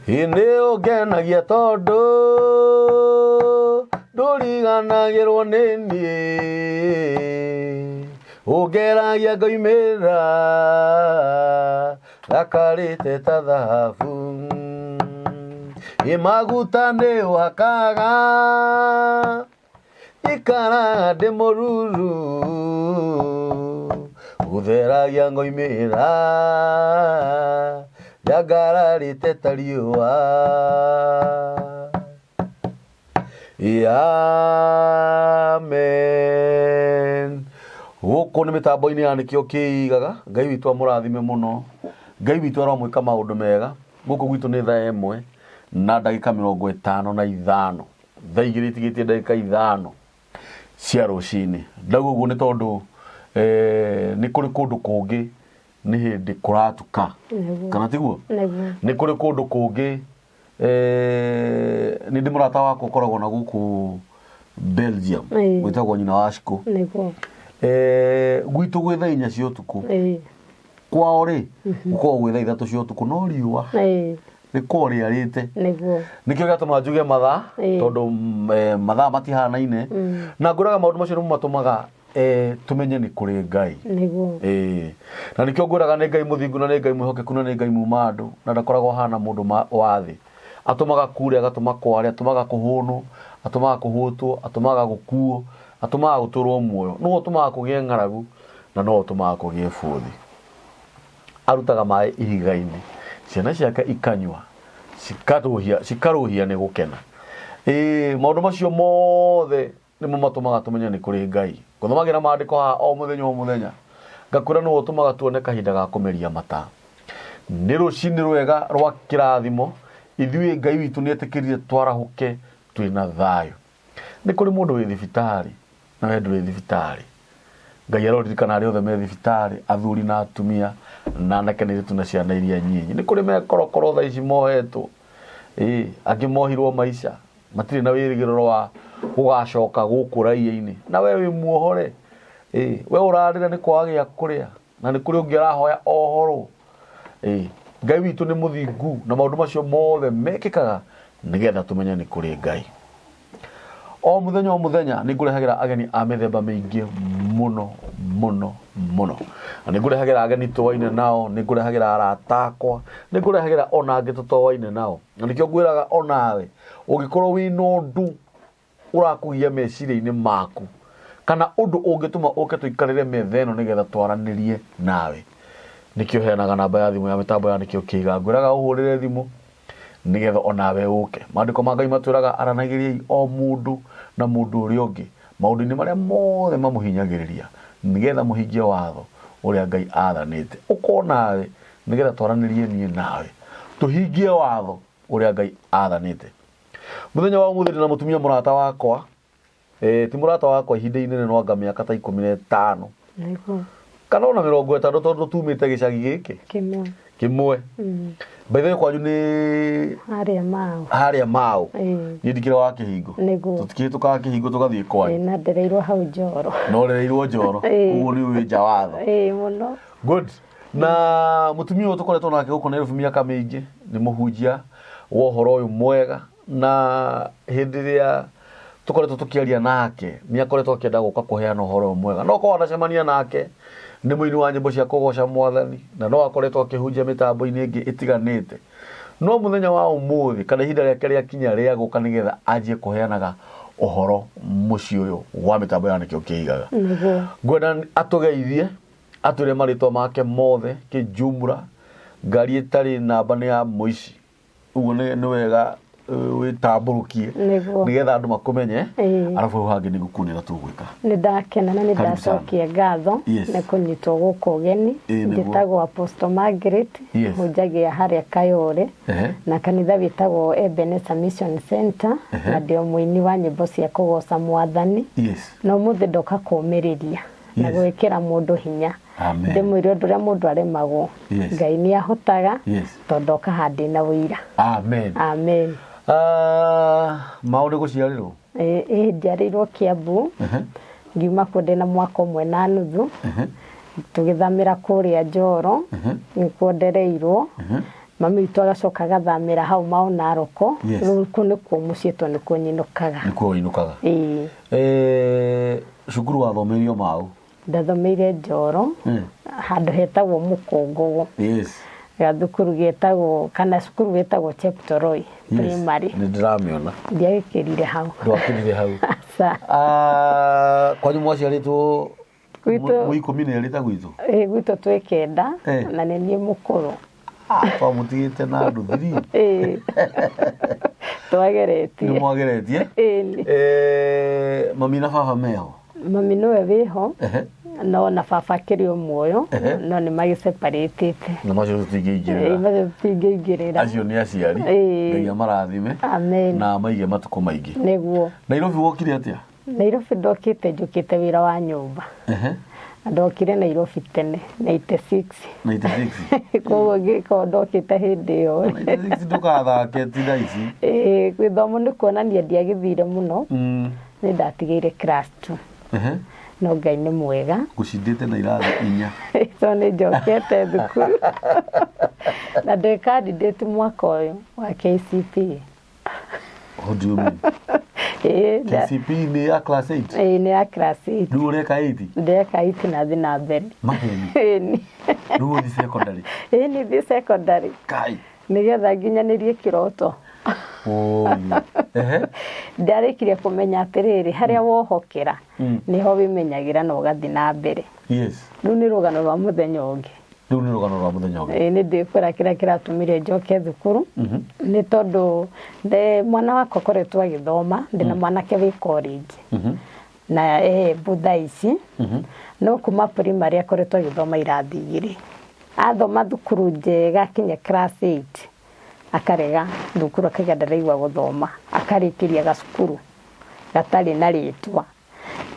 Nĩ ũngenagia tondũ ndũriganagĩrwo nĩ niĩ, ũngeragia ngoimĩra thakarĩte ta thahabu. Ĩ maguta nĩ ũhakaga ikaraga ndĩ mũruru, ũtheragia ngoimĩra njangararĩte ta riũa. Amen. Gũkũ nĩ mĩtambo-inĩ ya nĩkĩo kĩigaga. Ngai witũ amũrathime mũno. Ngai witũ aromwĩka maũndũ mega. Gũkũ gwitũ nĩ thaa 1 na ndagĩka 55. Thaa 2 itigĩtie ndagĩka 5 cia rũcinĩ. Ndauga ũguo nĩ tondũ nĩ kũrĩ kũndũ kũngĩ nĩ hĩndĩ kũratuka. Kana tiguo? Nĩguo. Nĩ kũrĩ kũndũ kũngĩ nĩ ndĩ mũrata wakwa ũkoragwo na gũkũ Belgium wĩtagwo nyina wa Shiko. Nĩguo. Gwitũ gwĩ thaa 4 cia ũtukũ. Kwao rĩ gũkoragwo gwĩ thaa 3 cia ũtukũ no riũa rĩkoragwo rĩarĩte. Nĩguo. Nĩkĩo gĩatũma njuge mathaa tondũ mathaa matihanaine. Na ngwĩraga maũndũ macio nĩmo matũmaga tũmenye nĩ kũrĩ Ngai. Nĩguo. Na nĩkĩo ngwĩraga nĩ Ngai mũthingu na nĩ Ngai mwĩhokeku na nĩ Ngai muma andũ na ndakoragwo ahana mũndũ wa thĩ. Atũmaga kure, agatũma kware, atũmaga kũhũnwo, atũmaga kũhũtwo, atũmaga gũkuo, atũmaga gũtũrwo muoyo. Nĩwe ũtũmaga kũgĩe ng'aragu na nowe ũtũmaga kũgĩe bũthi. Arutaga maĩ ihiga-inĩ, ciana ciake ikanyua, cikarũhia, cikarũhia nĩ gũkena. Maũndũ macio mothe nĩmo matũmaga tũmenye nĩ kũrĩ Ngai. Ngũthomagĩra maandĩko haha o mũthenya o mũthenya, ngakwĩra nĩwe ũtũmaga tuone kahinda ga kũmeria mata. Nĩ rũcinĩ rwega rwa kĩrathimo, ithuĩ Ngai witũ nĩ etĩkĩrire twarahũke twĩna thayũ. Nĩ kũrĩ mũndũ wĩ thibitarĩ na we ndũrĩ thibitarĩ. Ngai aroririkana arĩa othe me thibitarĩ, athuri na atumia, na anake na airĩtu na ciana iria nyinyi. Nĩ kũrĩ mekorokoro thaa ici mohetwo, angĩ mohirwo maica, matirĩ na wĩrĩgĩrĩro wa gũgacoka gũkũ raia-inĩ. Na we wĩ muohore, we ũrarĩra nĩ kwaga gĩa kũrĩa, na nĩ kũrĩ ũngĩ arahoya ohorwo. Ngai witũ nĩ mũthingu na maũndũ macio mothe mekĩkaga nĩgetha tũmenye nĩ kũrĩ Ngai. O mũthenya o mũthenya nĩ ngũrehagĩra ageni a mĩthemba mĩingĩ mũno mũno mũno. Na nĩ ngũrehagĩra ageni tũaine nao, nĩ ngũrehagĩra arata akwa, nĩ ngũrehagĩra ona angĩ tũtoaine nao. Na nĩkĩo ngwĩraga onawe ũngĩkorwo wĩna ũndũ ũrakũgia meciria-inĩ maku kana ũndũ ũngĩtũma ũke tũikarĩre metha ĩno nĩgetha twaranĩrie nawe, nĩkĩo heanaga namba ya thimũ ya mĩtambo ya nĩkĩo kĩiga. Ngwĩraga ũhũrĩre thimũ nĩgetha onawe ũke. Maandĩko ma Ngai matwĩraga aranagĩriai o mũndũ na mũndũ ũrĩa ũngĩ maũndũ-inĩ marĩa mothe mamũhinyagĩrĩria nĩgetha mũhingie watho ũrĩa Ngai athanĩte. Ũka onawe nĩgetha twaranĩrie niĩ nawe tũhingie watho ũrĩa Ngai athanĩte. Mũthenya wa ũmũthĩ ndĩna mũtumia mũrata wakwa, ti mũrata wakwa ihinda inene no anga mĩaka ta 15. Nĩguo. Kana ona 50 tondũ tumĩte gĩcagi gĩkĩ Kĩmwe. Kĩmwe. By the way kwanyu nĩ Harĩa Mau. Harĩa Mau. Niĩ ndikĩrĩ wa Kĩhingo. Nĩguo. Tũtikĩhĩtũkaga Kĩhingo tũgathiĩ kwanyu. Na ndereirwo hau Njoro. Na ũrereirwo Njoro. Ũguo nĩ ũĩ nja watho. Ĩĩ mũno. Good. Na mũtumia ũyũ tũkoretwo nake gũkũ Nairobi mĩaka mĩingĩ nĩ mũhunjia wa ũhoro ũyũ mwega, na hĩndĩ ĩrĩa tũkoretwo tũkĩaria nake nĩ akoretwo akĩenda gũka kũheana ũhoro ũyũ mwega. No korwo anacemania nake nĩ mũini wa nyĩmbo cia kũgoca Mwathani na no akoretwo akĩhunjia mĩtambo-inĩ ĩngĩ ĩtiganĩte. No mũthenya wa ũmũthĩ kana ihinda rĩake rĩakinya rĩa gũka nĩgetha anjie kũheanaga ũhoro mũciĩ ũyũ wa mĩtambo ya nĩkĩo kĩigaga. Nĩguo. Ngwenda atũgeithie, atwĩre marĩtwa make mothe kĩjumla, ngari ĩtarĩ namba nĩ ya mũici. Ũguo nĩ wega wĩtambũrũkie Nĩguo. nĩgetha andũ makũmenye, arabu hau hangĩ nĩ gũkuonera tũgwĩka. Nĩ ndakena na nĩ Karibu sana. ndacokia ngatho nĩ kũnyitwo gũkũ ũgeni. Nĩguo. Njĩtagwo Apostle Margaret, hunjagia harĩa Kayore na kanitha wĩtagwo Ebenezer Mission Center, na ndĩ o mũini wa nyĩmbo cia kũgoca Mwathani. Na ũmũthĩ ndoka kũũmĩrĩria na gwĩkĩra mũndũ hinya. Amen. Ndĩmwĩre ũndũ ũrĩa mũndũ aremagwo, Ngai nĩ ahotaga, tondũ ndoka haha ndĩna ũira. Amen. Amen. Maũ nĩ gũciarĩrwo? Ĩĩ, njiarĩirwo Kiambu, ngiuma kuo ndĩna mwaka 1.5, tũgĩthamĩra kũrĩa Njoro, nĩkuo ndereirwo. Mami witũ agacoka agathamĩra hau Mau Naroko. Yes. Rĩu kũu nĩkuo mũciĩ tondũ nĩkuo nyinũkaga. Nĩkuo ũinũkaga. Ĩĩ. Eh, cukuru wathomeire o Mau? Ndathomeire Njoro, handũ hetagwo Mũkũngũgũ. Yes. Gathukuru getagwo, kana cukuru wĩtagwo Cheptoroi Primary. Nĩ ndĩramĩona. Ndiagĩkĩrire hau. Ndwakĩrire hau. Aca. Ah, kwanyu mwaciarĩtwo Gwitũ- mwĩ 12 ta gwitũ? Ĩĩ, gwitũ twĩ kenda, Eh. na nĩ niĩ mũkũrũ. Ah, twamũtigĩte na andũ thiri. Ĩĩ. Twageretie. Nĩ mwageretie? Ĩĩ. Eh, mami na baba meho? Mami nĩwe wĩho, Ehe. no na baba akĩrĩ o muoyo, Ehe. no nĩ magĩseparĩtĩte. Na macio tũtingĩingĩrĩra. Ĩĩ, macio tũtingĩingĩrĩra. Acio nĩ aciari. Ĩĩ. Ngai amarathime. Amen. Na amaige matukũ maingĩ. Nĩguo. Nairobi wokire atĩa? Nairobi ndokĩte njũkĩte wĩra wa nyũmba. Ehe. Ndokire Nairobi tene 96. 96. Koguo ngĩkorwo ndokĩte hĩndĩ ĩyo. 96 ndũgathake ti thaa ici. Ĩĩ, gĩthomo nĩ kuonania ndiagĩthire mũno. Mm. Nĩ ndatigĩire class 2. Ehe. No Ngai nĩ mwega. Ngũcindĩte na irathi inya. Tondũ nĩ njokete thukuru. Na ndĩ candidate mwaka ũyũ wa KCPE. What do you mean? Ĩĩ, KCPE nĩ ya class 8? Ĩĩ, nĩ ya class 8. Rĩu ũreka 8? Ndĩreka 8 na thiĩ na mbere. Maheni. Ĩĩ. Rĩu ũthiĩ secondary? Ĩĩ, nĩ thiĩ secondary. Kai. Nĩgetha nginyanĩrie kĩroto. Oi. Ehe. Ndarĩkirie kũmenya atĩrĩrĩ, harĩa wohokera, Mm. nĩho wĩmenyagĩra na ũgathiĩ na mbere. Yes. Rĩu nĩ rũgano rwa mũthenya ũngĩ. Rĩu nĩ rũgano rwa mũthenya ũngĩ. Ĩĩ, nĩ ndĩkwĩra kĩrĩa kĩratũmire njoke thukuru. Nĩ tondũ mwana wakwa akoretwo agĩthoma, ndĩna mwanake wĩ college. Na Embu thaa ici. No kuma primary akoretwo agĩthoma irathi igĩrĩ. Athoma thukuru njega akinya class 8 akarega thukuru akauga ndaraigua gũthoma, akarĩkĩria gacukuru gatarĩ na rĩtwa.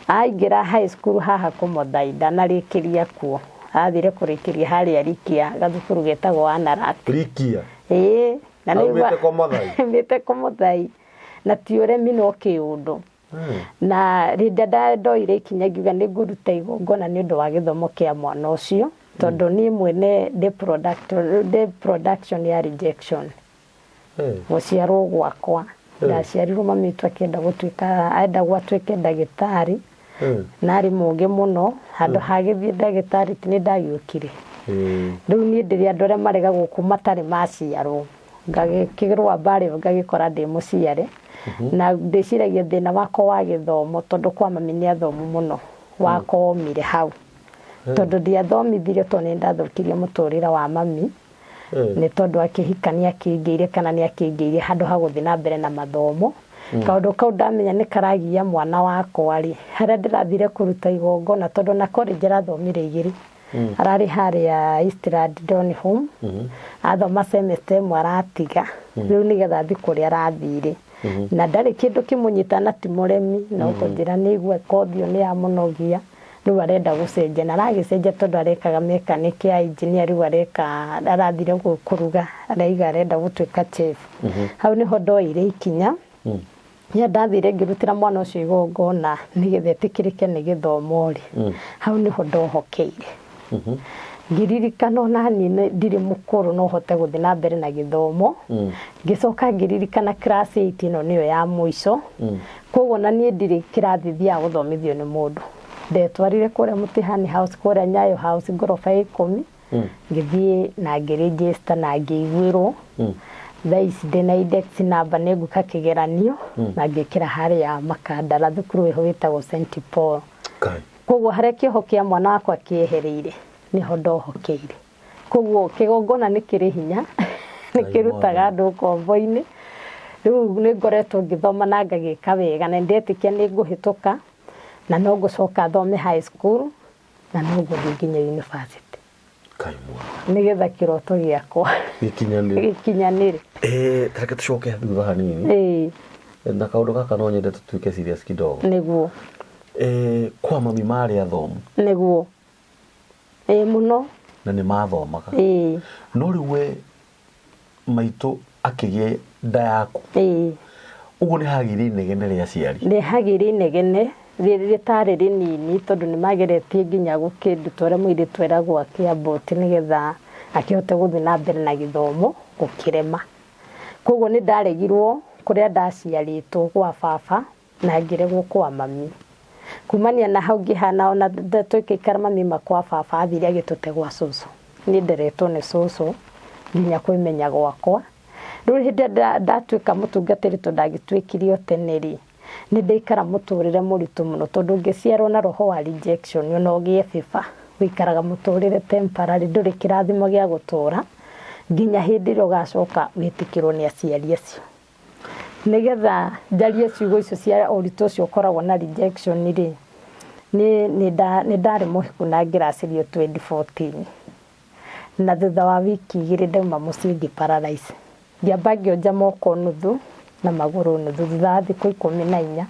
Aingĩra high school haha Kũmothai ndanarĩkĩria kuo, athire kũrĩkĩria harĩa Rikia gathukuru getagwo Anarat. Rikia? Ĩĩ. Na nĩ Aumĩte Kũmothai? Aumĩte Kũmothai. Na ti ũremi no kĩũndũ. Na rĩrĩa ndoire ikinya ngiuga nĩ ngũruta igongona nĩ ũndũ wa gĩthomo kĩa mwana ũcio, tondũ niĩ mwene ndĩ product, ndĩ production ya rejection. Gũciarwo gwakwa. Ndaciarirwo mami witũ akĩenda gũtuĩka, enda gwatuĩke ndagĩtarĩ. Na arĩ mũũgĩ mũno, handũ ha gĩthiĩ ndagĩtarĩ ti nĩ ndagĩũkire. Rĩu niĩ ndĩrĩ andũ arĩa maregagwo kuma matarĩ maciarwo. Ngagĩkĩrwo mbarĩ ngagĩkora ndĩ mũciare. Na ndĩciragia thĩna wakwa wa gĩthomo tondũ kwa mami nĩ athomu mũno, wakwa womire hau. Tondũ ndiathomithirio tondũ nĩ ndathũkirie mũtũrĩre wa mami. Nĩ tondũ akĩhika nĩ akĩingĩire kana nĩ akĩingĩire handũ ha gũthiĩ na mbere na mathomo. Kaũndũ kau ndamenya nĩ karagia mwana wakwa rĩ, harĩa ndĩrathire kũruta igongona tondũ na college arathomire igĩrĩ. Ararĩ harĩa Eastland Donholm. Athoma semester ĩmwe aratiga. Rĩu nĩgetha athiĩ kũrĩa arathire. Na ndarĩ kĩndũ kĩmũnyita na ti mũremi, no kũnjĩra nĩ aigua kothi ĩyo nĩ yamũnogia. Rĩu arenda gũcenjia na aragĩcenjia tondũ arekaga mechanic ya engineer, rĩu areka arathire kũruga, araiga arenda gũtuĩka chef. Hau nĩho ndoire ikinya. Rĩrĩa ndathire ngĩrutĩra mwana ũcio igongona nĩgetha etĩkĩrĩke nĩ gĩthomo rĩ, hau nĩho ndohokeire. Ngĩririkana ona niĩ ndirĩ mũkũrũ no hote gũthiĩ na mbere na gĩthomo. Ngĩcoka ngĩririkana class 8 ĩno nĩyo ya mũico. Koguo ona niĩ ndirĩ kĩrathi thiaga gũthomithio nĩ mũndũ. Ndetwarire kũrĩa Mũtihani House, kũrĩa Nyayo House, ngoroba ya 10. Ngĩthiĩ na ngĩregister na ngĩiguĩrwo. Thaa ici ndĩna index number nĩ ngwĩka kĩgeranio na ngĩkĩra harĩa Makandara thukuru ĩho wĩtagwo St Paul. Kai. Koguo harĩa kĩoho kĩa mwana wakwa kĩehereire nĩho ndohokeire. Koguo kĩgongona nĩ kĩrĩ hinya, nĩ kĩrutaga andũ ngombo-inĩ. Rĩu nĩ ngoretwo ngĩthoma na ngagĩka wega na ndetĩkia nĩ ngũhĩtũka na no ngũcoka thome high school na no ngũthiĩ nginya university. Kai mwana. Nĩgetha kĩroto gĩakwa gĩkinyanĩre. Gĩkinyanĩre. Ta reke tũcoke thutha hanini. Na kaũndũ gaka no nyende tũtuĩke serious kidogo. Nĩguo. Kwa mami marĩ athomu. Nĩguo. Mũno. Na nĩ mathomaga. No rĩu we maitũ akĩgĩa nda yaku. Ũguo nĩ hagĩire inegene rĩa aciari. Nĩ hagĩire inegene rĩtarĩ rĩnini tondũ nĩ mageretie nginya gũkĩnduta ũrĩa mũirĩtu eragwo akĩambũti nĩgetha Akĩhote gũthiĩ na mbere na gĩthomo gũkĩrema. Koguo nĩ ndaregirwo kũrĩa ndaciarĩtwo gwa baba na ngĩregwo kwa mami. Kumania na hau ngĩhana ona tũgĩikara mami ma kwa baba athire agĩtũte gwa cũcũ. Niĩ nderetwo nĩ cũcũ nginya kwĩmenya gwakwa. Rĩu hĩndĩ ĩrĩa ndatuĩka mũtungatĩri tondũ ndagĩtuĩkire o tene rĩ, nĩ ndaikara mũtũrĩre mũritũ mũno tondũ ũngĩciarwo na roho wa rejection ona ũgĩe favor ũikaraga mũtũrĩre temporary ndũrĩ kĩrathimo gĩa gũtũra nginya hĩndĩ ĩrĩa ũgacoka wĩtĩkĩrwo nĩ aciari acio. Nĩgetha njarie ciugo icio cia ũritũ ũcio ũkoragwo na rejection rĩ, nĩ ndarĩ mũhiku na ngĩracĩrio 2014. Na thutha wa wiki igĩrĩ ndauma mũciĩ ngĩ paralyze. Ngĩamba ngĩonja moko nuthu na magũrũ nuthu thutha wa thikũ 14.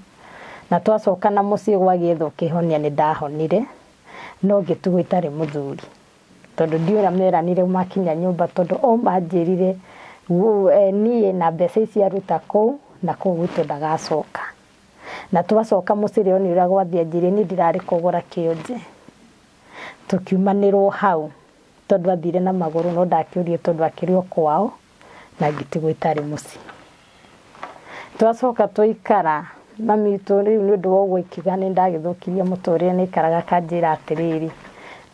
Na twacoka na mũciĩ gwagĩethwo kĩhonia nĩ ndahonire, no ngĩtigwo itarĩ mũthuri. Tondũ ndiũĩ ũrĩa meranire makinya nyũmba tondũ o manjĩrire niĩ na mbeca ici aruta kũu na kũu gwitũ ndagacoka. Na twacoka mũciĩ rĩo nĩ ũrĩa gwathiĩ anjĩrire niĩ ndirarĩ kũgũra kĩonje. Tũkiumanĩrwo hau tondũ athire na magũrũ no ndakĩũrio tondũ akĩrĩ o kwao na ngĩtigwo itarĩ mũciĩ. Twacoka twaikara mami witũ rĩu nĩ ũndũ wa ũguo akiuga nĩ ndagĩthũkirie mũtũrĩre nĩ aikaraga akanjĩra atĩrĩrĩ,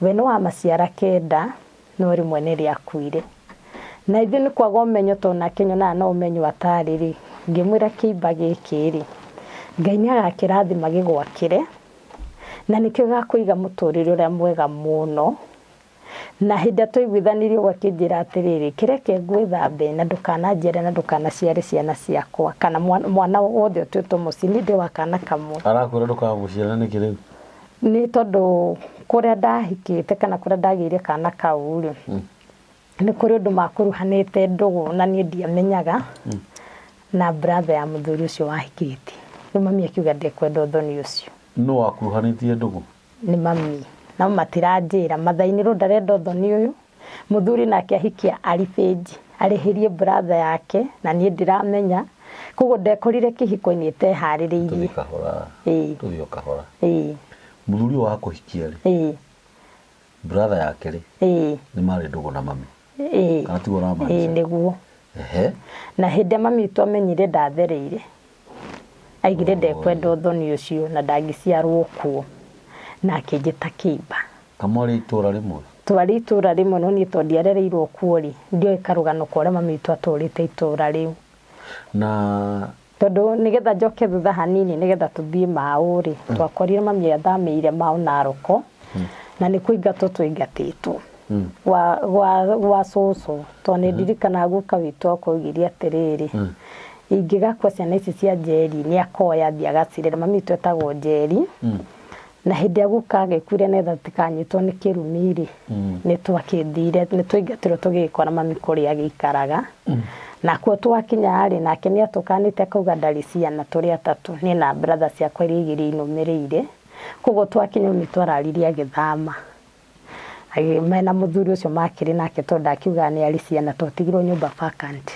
we nĩ wa maciara kenda no rĩmwe nĩ rĩakuire. Na ithuĩ nĩ kwaga ũmenyo tondũ nake nyonaga no ũmenyo atarĩ rĩ, ngĩmwĩra kĩimba gĩkĩ rĩ, Ngai nĩ agakĩrathima gĩgwakĩre na nĩkĩo gĩgakũiga mũtũrĩre ũrĩa mwega mũno. Na hĩndĩ ĩrĩa twaiguithanirie ũguo akĩnjĩra atĩrĩrĩ, kĩreke ngwĩthambe na ndũkananjiare na ndũkanaciare ciana ciakwa kana mwana wothe ũtuĩtwo mũciĩ, niĩ ndĩ wa kana kamwe. Arakwĩra ndũkamũciare nĩkĩ rĩu? Nĩ tondũ kũrĩa ndahikĩte kana kũrĩa ndagĩire kana kau rĩ, nĩ kũrĩ ũndũ makuruhanĩte ndũgũ na niĩ ndiamenyaga na brother ya mũthuri ũcio wahikĩtie. Rĩu mami akiuga ndekwenda ũthoni ũcio. Nũ wakuruhanĩtie ndũgũ? Nĩ mami. No matiranjĩra, mathainĩrwo ndarenda ũthoni ũyũ, mũthuri nake ahikia aribĩnji, arĩhĩrie brother yake na niĩ ndiramenya, koguo ndekorire kĩhiko-inĩ iteharĩrĩirie. Tũthiĩ kahora, tũthiĩ o kahora. Mũthuri ũyũ wakũhikia rĩ, brother yake rĩ, nĩ marĩ ndũgũ na mami? Kana tiguo ũramaanisha? Ĩĩ nĩguo. Na hĩndĩ ĩrĩa mami witũ amenyire ndathereire, aigire ndekwenda ũthoni ũcio na ndangĩciarwo kuo, na akĩnjĩta kĩimba. Ta mwarĩ itũra rĩmwe? Twarĩ itũra rĩmwe no niĩ tondũ ndiarereirwo kuo rĩ, ndioĩ karũgano ka ũrĩa mami witũ atũrĩte itũra rĩu. Na Tondũ nĩgetha njoke thutha hanini nĩgetha tũthiĩ Mau rĩ, twakorire mami athamĩire Mau Naroko, na nĩ kũingatwo twaingatĩtwo gwa gwa gwa cũcũ, tondũ nĩ ndirikanaga guka witũ akoigire atĩrĩrĩ, ingĩgakua ciana ici cia Njeri nĩ akoya athiĩ agacirere, mami witũ etagwo Njeri, na hĩndĩ ĩrĩa guka agĩkuire nĩgetha tũtikanyitwo nĩ kĩrumi rĩ, nĩ twakĩthire, nĩ twaingatirwo tũgĩkora mami kũrĩa agĩikaraga, na kuo twakinya rĩ, nake nĩ atũkanĩte akauga ndarĩ ciana tũrĩ atatũ, niĩ na brother ciakwa iria igĩrĩ inũmĩrĩire, koguo twakinya mami twararire agĩthama, mena mũthuri ũcio makĩrĩ nake tondũ ndakiugaga nĩ arĩ ciana twatigirwo nyũmba vacant.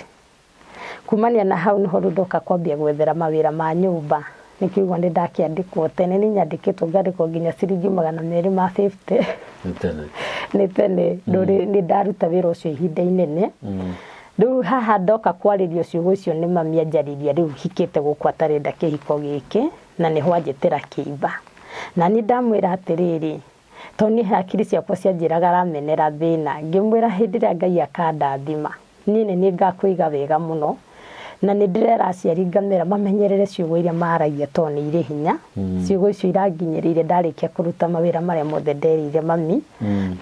Kumania na hau nĩho rĩu ndoka kwambia gwethera mawĩra ma nyũmba, nĩkĩo ũguo nĩ ndakĩandĩkwo tene, niĩ nyandĩkĩtwo ngandĩkwo nginya ciringi 250. Nĩ tene. Nĩ tene, nĩ ndaruta wĩra ũcio ihinda inene. Rĩu haha ndoka kwarĩrio ciugo icio nĩ mami anjarĩria rĩu hikĩte gũkũ atarenda kĩhiko gĩkĩ, na nĩho anjĩtĩra kĩimba. Na niĩ ndamwĩra atĩrĩrĩ, tondũ niĩ hakiri ciakwa cianjĩraga aramenera thĩna, ngĩmwĩra hĩndĩ ĩrĩa Ngai akandathima, niĩ nĩ niĩ ngakũiga wega mũno, na nĩ ndĩrera aciari ngamera mamenyerere ciugo iria maragia tondũ nĩ irĩ hinya. Ciugo icio iranginyĩrĩire ndarĩkia kũruta mawĩra marĩa mothe nderĩire mami,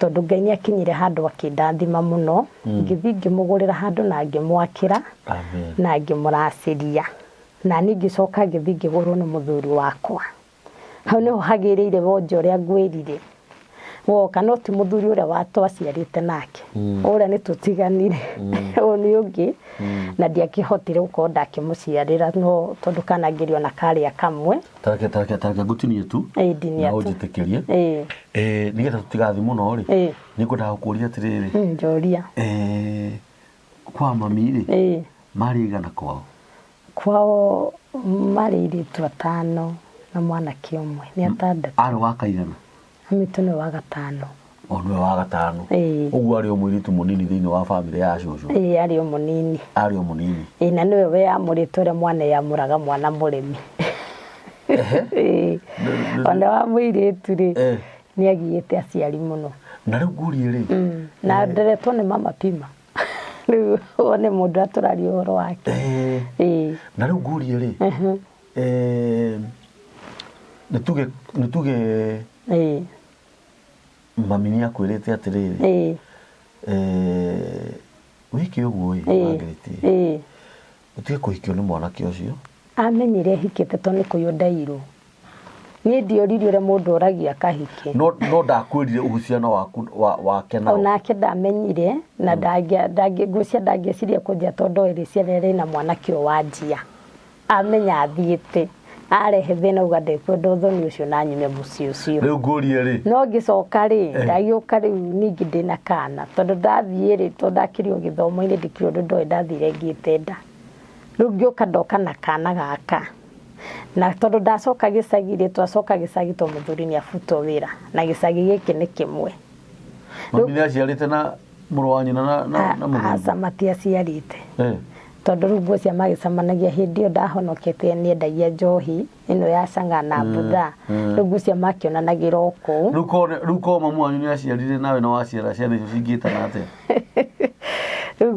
tondũ Ngai nĩ akinyire handũ akĩndathima mũno, ngĩthiĩ ngĩmũgũrĩra handũ na ngĩmwakĩra, na ngĩmũracĩria. Na niĩ ngĩcoka ngĩthiĩ ngĩgũrwo nĩ mũthuri wakwa. Hau nĩho hagĩrĩire wonje ũrĩa ngwĩrire woka no ti mũthuri ũrĩa wa twaciarĩte nake ũrĩa nĩ tũtiganire ũyũ nĩ ũngĩ na ndiakĩhotire gũkorwo ndakĩmũciarĩra no tondũ kana ngĩrĩ ona karĩa kamwe. Tareke tareke tareke ngũtinie tu Ĩĩ, ndinia na tu. ũnjĩtĩkĩrie. Ĩĩ. Nĩgetha tũtigathiĩ mũno rĩ, Ĩĩ. nĩngwendaga gũkũria atĩrĩrĩ, Njũria. Kwa mami rĩ, Ĩĩ. marĩ aigana kwao? Kwao marĩ airĩtu atano na mwanake ũmwe, nĩ atandatũ. Arĩ wa kaigana? Mami witũ nĩwe wa gatano. O nĩwe wa gatano. Ĩĩ. Ũguo arĩ o mũirĩtu mũnini thĩinĩ wa bamĩrĩ ya cũcũ. Ĩĩ, arĩ o mũnini. Arĩ o mũnini. Ĩĩ, na nĩwe weyamũrĩte ũrĩa mwana eyamũraga mwana mũremi. Ĩĩ. Ona wa mũirĩtu rĩ, nĩ agiĩte aciari mũno. Na rĩu ngũrie rĩ, Na nderetwo nĩ mama pima. Rĩu wone mũndũ atũraria ũhoro wake. Ĩĩ. Na rĩu ngũrie rĩ, nĩ tuge mami nĩ akwĩrĩte atĩrĩrĩ, wĩke ũguo ĩ, Margaret, ũtige kũhikio nĩ mwanake ũcio. Amenyire hikĩte tondũ nĩ kũiywo ndaiyirwo. Niĩ ndioririe ũrĩa mũndũ oragia akahike. No ndakwĩrire uhusiano waku wake nao. Onake ndamenyire na ngwĩciria ndangĩeciria kũnjĩra tondũ ndoĩ rĩciria rĩna mwanake ũyũ wa njia. Amenya athiĩte arehe thĩna auga ndekwenda ũthoni ũcio na nyume mũciĩ ũcio. Rĩu ngũrie rĩ. No ngĩcoka rĩ, ndagĩũka rĩu ningĩ ndĩna kana tondũ ndathiĩ rĩ, tondũ ndakĩrĩ o gĩthomo-inĩ ndikĩrĩ ũndũ ndoĩ, ndathire ngĩte nda. Rĩu ngĩũka ndoka na kana gaka. Na tondũ ndacoka gĩcagi rĩ, twacoka gĩcagi tondũ mũthuri nĩ abutwo wĩra na gĩcagi gĩkĩ nĩ kĩmwe. Mami nĩ aciarĩte na mũrũ wa nyina na mũthuri? Aca, matiaciarĩte. Tondũ rĩu nguo cia magĩcemanagia hĩndĩ ĩyo ndahonokete nĩendagia njohi ĩno ya cang'a na mbutha. Rĩu nguo cia makĩonanagĩra o kũu. Rĩu korwo mamu wanyu nĩ aciarire nawe na waciara ciana icio cingĩtana atĩa? Rĩu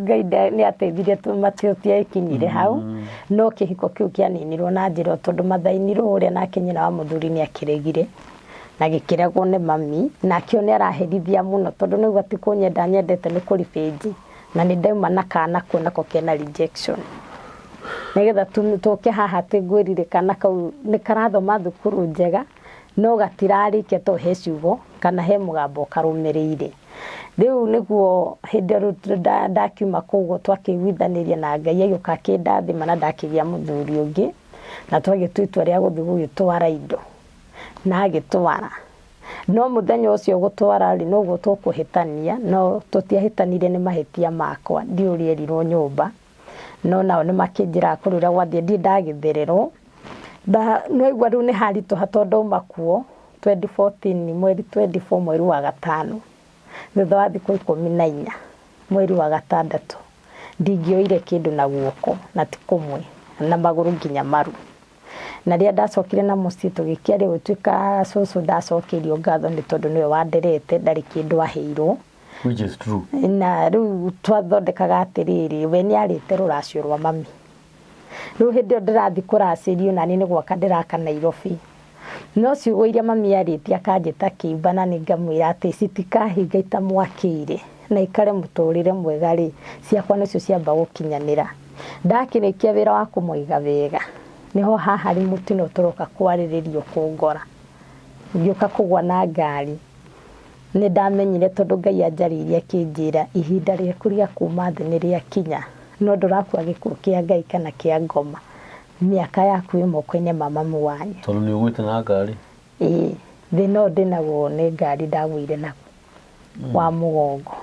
Ngai nĩ ateithirie tũtiakinyire hau. No kĩhiko kĩu kĩaninirwo na njĩra tondũ mathainirwo ũrĩa nake nyina wa mũthuri nĩ akĩregire. Na gĩkĩregwo nĩ mami, nake nĩ araherithia mũno tondũ nĩguo ti kũnyenda nyendete nĩ kũribĩnji. Na nĩ ndauma na kana kau nako kena rejection. Nĩgetha tũke haha atĩ ngwĩrire kana kau nĩ karathoma thukuru njega, no gatirarĩkia tondũ he ciugo kana he mũgambo karũmĩrĩire. Rĩu nĩguo hĩndĩ ĩyo rĩu ndakiuma kũu ũguo twakĩiguithanĩria na Ngai agĩũka akĩndathima na ndakĩgĩa mũthuri ũngĩ, na twagĩtua itua rĩa gũthiĩ gũgĩtwara indo. Na agĩtwara. No mũthenya ũcio gũtwara rĩ, noguo tũkũhĩtania, no tũtiahĩtanirie nĩ mahĩtia makwa, ndiũĩ ũrĩa erirwo nyũmba. No nao nĩ makĩnjĩraga kũrĩ ũrĩa gwathiĩ, ndirĩ ndagĩthererwo. Nĩwaigua rĩu nĩ haritũha tondũ ndauma kuo 2014, mweri 24 mweri wa gatano, thutha wa thikũ 14 mweri wa gatandatũ, ndingĩoire kĩndũ na guoko na ti kũmwe, na magũrũ nginya maru. Na rĩrĩa ndacokire na mũciĩ tũgĩkĩaria gũtuĩka cũcũ ndacokeirio ngatho nĩ tondũ nĩwe wanderete, ndarĩ kĩndũ aheirwo. Which is true. Na rĩu twathondekaga atĩrĩrĩ, we nĩ arĩte rũracio rwa mami. Rĩu hĩndĩ ĩyo ndĩrathiĩ kũracĩrio nani nĩ gwaka ndĩraka Nairobi. No ciugo iria mami arĩtie akanjĩta kĩimba na nĩ ngamwĩra atĩ citikahinga itamwakĩire na ikare mũtũrĩre mwega rĩ, ciakwa nĩcio ciamba gũkinyanĩra. Ndakĩrĩkia wĩra wa kũmũiga wega, nĩho haha rĩ mũtino tũroka kwarĩrĩrio kũngora. Ngĩũka kũgwa na ngari. Nĩ ndamenyire tondũ Ngai anjarĩirie akĩnjĩra ihinda rĩaku rĩa kuma thĩ nĩ rĩakinya, no ndũrakua gĩkuũ kĩa Ngai kana kĩa ngoma. Mĩaka yaku ĩ moko-inĩ ma mamu wanyu. Tondũ nĩ ũgwĩte na ngari? Ĩĩ, thĩna ũyũ ndĩnaguo nĩ ngari ndagũire naguo wa mũgongo.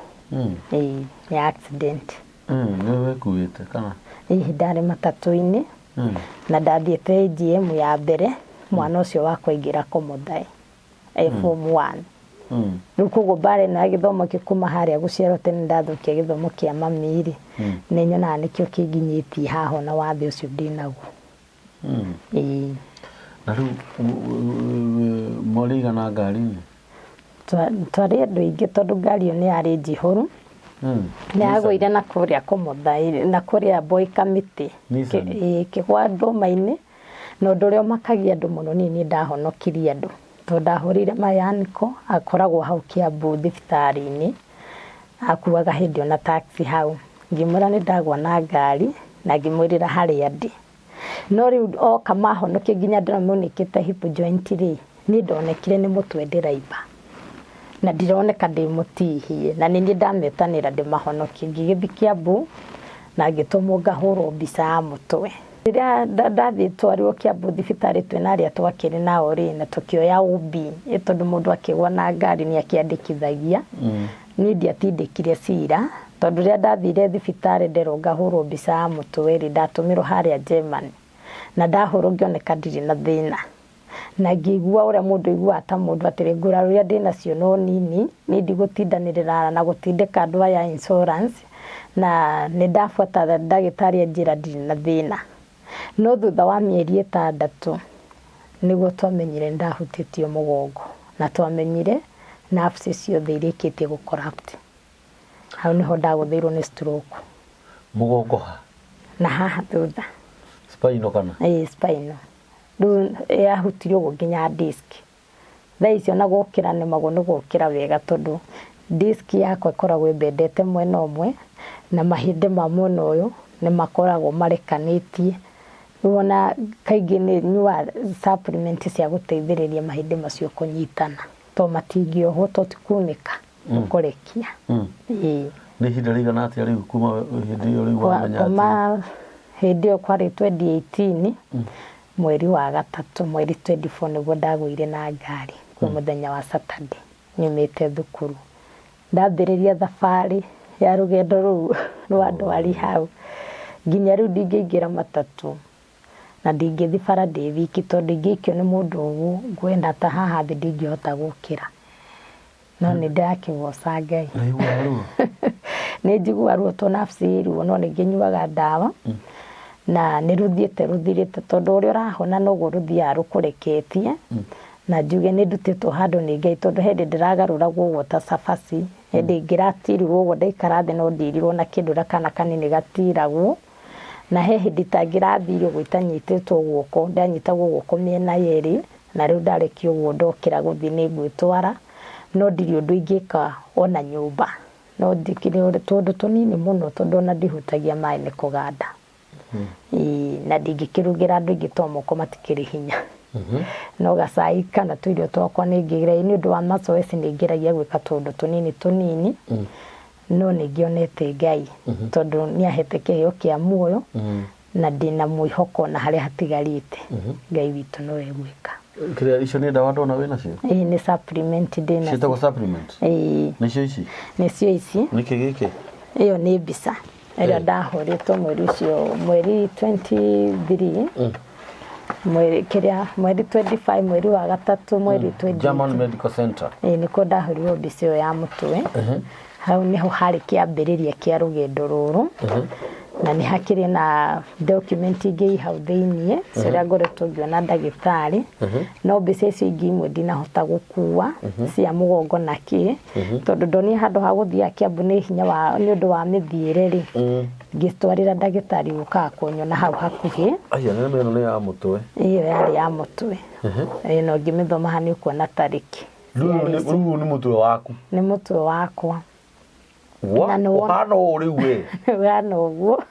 Ĩĩ, nĩ accident. Nĩ wekuĩte kana? Ĩĩ, ndarĩ matatũ-inĩ na ndathiĩte AGM ya mbere, mwana ũcio wakwa aingĩra Komothae form 1. Rĩu koguo mbara ĩno ya gĩthomo gĩkuma harĩa gũciarwo tene ndathũkia gĩthomo kĩa mami rĩ, nĩ nyonaga nĩkĩo kĩnginyĩtie haha ona wathe ũcio ndĩnaguo. Ĩĩ. Na rĩu mwarĩ igana ngari-inĩ? Twarĩ andũ aingĩ tondũ ngari ĩyo nĩ yarĩ njihũru. Nĩ yagũire na kũrĩa Komothae, na kũrĩa Boy Kamĩtĩ. Nissan. Ĩĩ, ĩkĩgwa ndũma-inĩ. Na ũndũ ũrĩa ũmakagia andũ mũno niĩ nĩ ndahonokirie andũ. Tondũ ndahũrĩire mayaniko, akoragwo hau Kiambu thibitarĩ-inĩ, akuaga hĩndĩ ĩyo na taxi hau. Ngĩmwĩra nĩ ndagwa na ngari, na ngĩmwĩrĩra harĩa ndĩ. No rĩu oka mahonokia nginya ndĩramũnĩkĩte hip joint rĩ, niĩ ndonekire nĩ mũtwe ndĩraimba. Na ndironeka ndĩ mũtihie, na nĩ niĩ ndametanĩra ndĩmahonokie. Ngĩgĩthiĩ Kiambu na ngĩtũmwo ngahũrwo mbica ya mũtwe. Rĩrĩa ndathiĩ twarirwo Kiambu thibitarĩ twĩna arĩa twakĩrĩ nao rĩ, na tũkĩoya OB, tondũ mũndũ akĩgwa na ngari nĩ akĩandĩkithagia. Niĩ ndiatindĩkire cira, tondũ rĩrĩa ndathire thibitarĩ nderwo ngahũrwo mbica ya mũtwe rĩ, ndatũmirwo harĩa Germany. Na ndahũrwo ngĩoneka ndirĩ na thĩna. Na ngĩigua ũrĩa mũndũ aiguaga ta mũndũ atĩrĩ, nguraro iria ndĩnacio no nini, niĩ ndigũtindanĩrĩra na gũtindĩka andũ aya a insurance, na nĩ ndabuata ndagĩtarĩ anjĩra ndirĩ na thĩna. No thutha wa mĩeri 6 nĩguo twamenyire nĩ ndahutĩtio mũgongo, na twamenyire nerves ciothe irĩkĩtie gũ corrupt. Hau nĩho ndagũthĩirwo nĩ stroke. Mũgongo ha? Na haha thutha. Spinal kana? Ĩĩ, spinal. Rĩu yahutirie ũguo nginya disc. Thaa ici ona gũkĩra nemagwo nĩ gũkĩra wega tondũ disc yakwa ĩkoragwo ĩmbendete mwena ũmwe na mahĩndĩ ma mwena ũyũ nĩ makoragwo marekanĩtie. Rĩu ona kaingĩ nĩ nyuaga supplement cia gũteithĩrĩria mahĩndĩ macio kũnyitana tondũ matingĩohwo tondũ ti kunĩka. Ũkũrekia. Ĩĩ. Nĩ ihinda rĩigana atĩa rĩu kuma hĩndĩ ĩyo rĩu wamenya atĩ? Kuma hĩndĩ ĩyo kwarĩ 2018 mweri wa gatatũ mweri 24 nĩguo ndagũire na ngari kwĩ mũthenya wa Saturday nyumĩte thukuru. Ndambĩrĩria thabarĩ ya rũgendo rũu rwa ndwari hau nginya rĩu ndingĩingĩra matatũ na ndingĩthiĩ bara ndĩ wiki tondũ ingĩikio nĩ mũndũ ũguo ngwenda ta haha thĩ ndingĩhota gũkĩra. No nĩ ndĩrakĩgoca Ngai. Ũraigua ruo? Nĩ njiguaga ruo to nerves ĩ ruo no nĩ ngĩnyuaga ndawa na nĩ rũthiĩte rũthirĩte tondũ ũrĩa ũrahona noguo rũthiaga rũkũreketie na njuge nĩ ndutĩtwo handũ nĩ Ngai tondũ he hĩndĩ ndĩragarũragwo ũguo ta cabaci, hĩndĩ ingĩratirirwo ũguo ndaikara thĩ no ndirirwo na kĩndũ na kana kanini gatiragwo na he hĩndĩ itangĩrathire ũguo itanyitĩtwo guoko, ndanyitagwo guoko mĩena yerĩ na rĩu ndarekia ũguo ndokĩra gũthiĩ nĩ ngwĩtwara no ndirĩ ũndũ ingĩka ona nyũmba no njĩkire tũũndũ tũnini mũno tondũ ona ndihutagia maĩ nĩ kũganda. Ĩĩ na ndingĩkĩrugĩra andũ aingĩ tondũ moko matikĩrĩ hinya. No gacai kana tũirio twakwa nĩ ngĩgeragia nĩ ũndũ wa mazoezi nĩ ngeragia gwĩka tũũndũ tũnini tũnini no nĩ ngĩonete Ngai tondũ nĩ ahete kĩheo kĩa muoyo na ndĩna mwĩhoko ona harĩa hatigarĩte Ngai witũ no egwĩka. Kĩrĩa icio nĩ ndawa ndona wĩ nacio? Ĩĩ nĩ supplement ndĩ nacio. Ciĩtagwo supplement? Ĩĩ. Nĩcio ici? Nĩcio ici. Nĩkĩ gĩkĩ? Ĩyo nĩ mbica ĩrĩa ndahũrĩtwo mweri ũcio mweri 23 mweri kĩrĩa mweri 25 mweri wa gatatũ mweri 20 German Medical Center. Ĩĩ nĩkuo ndahũrirwo mbica ĩyo ya mũtwe. Hau nĩho harĩ kĩambĩrĩria kĩa rũgendo rũrũ na nĩ hakĩrĩ na document ingĩ i hau thĩiniĩ cia ũrĩa ngoretwo ngĩona ndagĩtarĩ no mbica icio ingĩ imwe ndinahota gũkua cia mũgongo na kĩ tondũ ndonire handũ ha gũthiaga Kiambu nĩ hinya wa nĩ ũndũ wa mĩthiĩre rĩ ngĩtwarĩra ndagĩtarĩ ũkaga kũnyona hau hakuhĩ. Aya nĩ ĩno nĩ ya mũtwe. Ĩyo yarĩ ya mũtwe. Ĩĩ na ũngĩmĩthoma haha nĩ ũkuona tarĩki. Rĩu nĩ mũtwe waku. Nĩ mũtwe wakwa. Wa, ũhana ũũ rĩu we. Ũhana ũguo.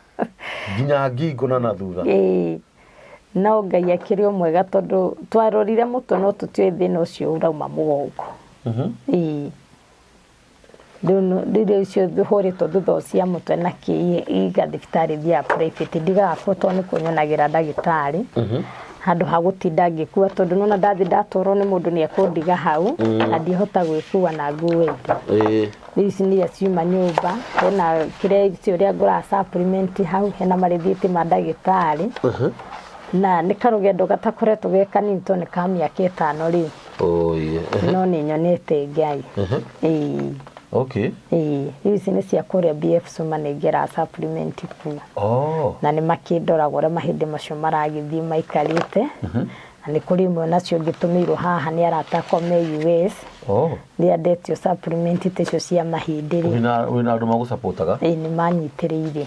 Nginya ngingo na thutha. Ĩĩ. No Ngai akĩrĩ o mwega tondũ twarorire mũtwe no tũtiũĩ thĩna ũcio ũrauma mũgongo. Ĩĩ. Rĩu icio hũrĩtwo thutha ũcio mũtwe na kĩ iga thibitarĩ thiaga private ndigaga kuo tondũ nĩkuo nyonagĩra ndagĩtarĩ handũ ha gũtinda ngĩkua tondũ nona ndathiĩ ndatwarwo nĩ mũndũ nĩ ekũndiga hau na ndihota gwĩkua na ngue indo. Rĩu ici nĩ iria ciuma nyũmba hena kĩrĩa icio ũrĩa ngũraga supplement hau hena marĩthiti ma ndagĩtarĩ na nĩ karũgendo gatakoretwo ge kanini tondũ nĩ ka mĩaka 5 rĩu. Oh, yeah. No nĩ nyonete Ngai. Ĩĩ. Okay. Ĩĩ, rĩu ici nĩ cia kũrĩa BF Suma nĩ ngeraga supplement kuo. Oh. Na nĩ makĩndoraga ũrĩa mahĩndĩ macio maragĩthiĩ maikarĩte. Na nĩ kũrĩ imwe nacio ngĩtũmĩirwo haha nĩ arata akwa me US. Oh. Rĩrĩa ndetio supplement ta icio cia mahĩndĩ rĩ. Wĩna andũ magũcapotaga? Ĩĩ nĩ manyitĩrĩire.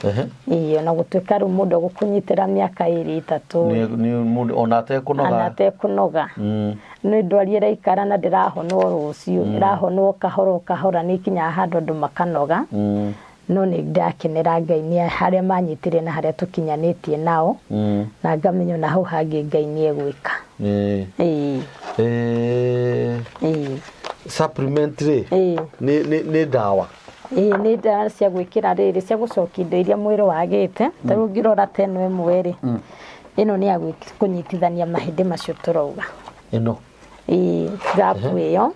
Ĩĩ ona gũtuĩka rĩu mũndũ egũkũnyitĩra mĩaka 2 3. Nĩ mũndũ ona atekũnoga. Ona atekũnoga. Nĩ ndwari ĩraikara na ndĩrahonwo rũciũ, ĩrahonwo kahora o kahora nĩ ĩkinyaga handũ andũ makanoga. No nĩ ndakenera Ngai nĩ harĩa manyitire na harĩa tũkinyanĩtie nao na ngamenya ona hau hangĩ Ngai nĩ egwĩka. Ĩĩ. Ĩĩ. Supplement rĩ, nĩ ndawa? Ĩĩ nĩ ndawa cia gwĩkĩra rĩrĩ cia gũcokia indo iria mwĩrĩ wagĩte. Ta rĩu ũngĩrora ta ĩno ĩmwe rĩ, ĩno nĩ ya kũnyitithania mahĩndĩ macio tũrauga. Ĩno? Ĩĩ, gap ĩyo.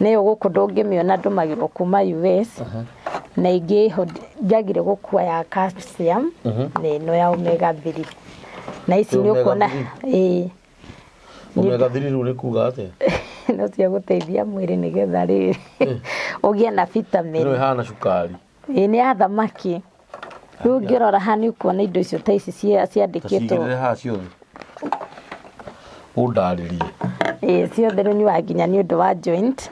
Nĩyo gũkũ ndũngĩmĩona ndũmagĩrwo kuma US. Na ĩngĩ ĩho njagire gũkua ya calcium na ĩno ya omega 3. Na ici nĩ ũkuona, ĩĩ. Omega 3 rĩu nĩ kuga atĩa? No cia gũteithia mwĩrĩ nĩgetha rĩrĩ ũgĩe na vitamin. Ĩno ĩhana cukari. Ĩĩ nĩ ya thamaki. Rĩu ũngĩrora haha nĩ ũkuona indo icio ta ici ciandĩkĩtwo. Tacigĩrĩre haha ciothe. Ũndarĩrie. Ĩĩ ciothe rĩu nyuaga nginya nĩ ũndũ wa joint.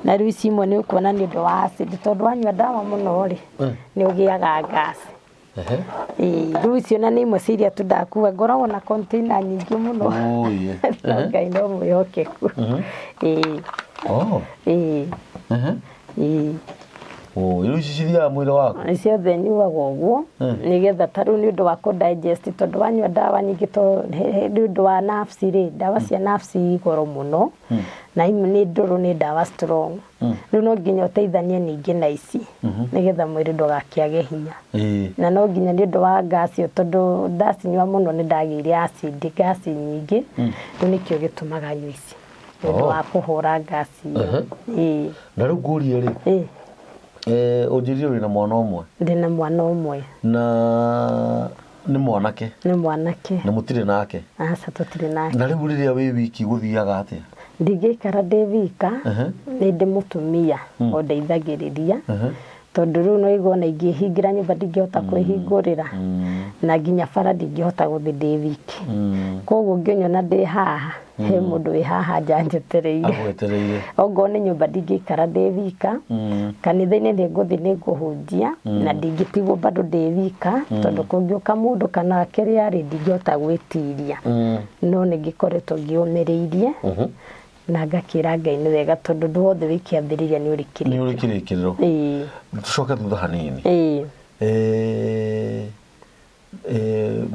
Na rĩu ici imwe nĩ ũkuona nĩ ũndũ wa acid tondũ wanyua ndawa mũno rĩ, nĩ ũgĩaga gas. Ĩĩ rĩu icio na nĩ imwe cia iria tu ndakua ngoragwo na container nyingĩ mũno. Oh, yeah. No Ngai no mwĩhokeku. Ĩĩ. Oh. Ĩĩ. Ĩĩ. Oh, rĩu ici cithiaga mwĩrĩ waku? Ciothe nyuaga ũguo nĩgetha ta rĩu nĩ ũndũ wa kũ digest tondũ wanyua ndawa nyingĩ nĩ ũndũ wa nerves rĩ, ndawa cia nerves i goro mũno na imwe nĩ ndũrũ nĩ ndawa strong. Rĩu no nginya ũteithanie ningĩ na ici nĩgetha mwĩrĩ ndũgakĩage hinya. Na no nginya nĩ ũndũ wa gas ĩyo tondũ ndacinyua mũno nĩ ndagĩire acid, gas nyingĩ, rĩu nĩkĩo gĩtũmaga nyue ici. Nĩ ũndũ wa kũhũra gas ĩyo. Ĩĩ. Na rĩu ngũrie rĩ, ũnjĩrire wĩna mwana ũmwe? Ndĩna mwana ũmwe. Na nĩ mwanake? Nĩ mwanake. Na mũtirĩ nake? Aca tũtirĩ nake. Na rĩu rĩrĩa wĩ wiki gũthiaga atĩa? Ndingĩikara ndĩ wika, nĩ ndĩ mũtumia ũndeithagĩrĩria, tondũ rĩu no igua ona ingĩhingĩra nyũmba ndingĩhota kwĩhingũrĩra, na nginya bara ndingĩhota gũthiĩ ndĩ wiki. Koguo ũngĩnyona ndĩ haha, he mũndũ wĩ haha nja anjetereire. Agwetereire. Ongorwo nĩ nyũmba ndingĩikara ndĩ wika, kanitha-inĩ nĩ ngũthiĩ nĩ ngũhunjia, na ndingĩtigwo bado ndĩ wika, tondũ kũngĩũka mũndũ kana kĩrĩa rĩ, ndingĩhota gwĩtiria. No nĩ ngĩkoretwo ngĩũmĩrĩirie, na ngakĩra Ngai nĩ wega tondũ ũndũ wothe wĩ kĩambĩrĩria nĩ ũrĩ kĩrĩkĩrĩro. Nĩ ũrĩ kĩrĩkĩrĩro. Ĩĩ. Tũcoke thutha hanini. Ĩĩ.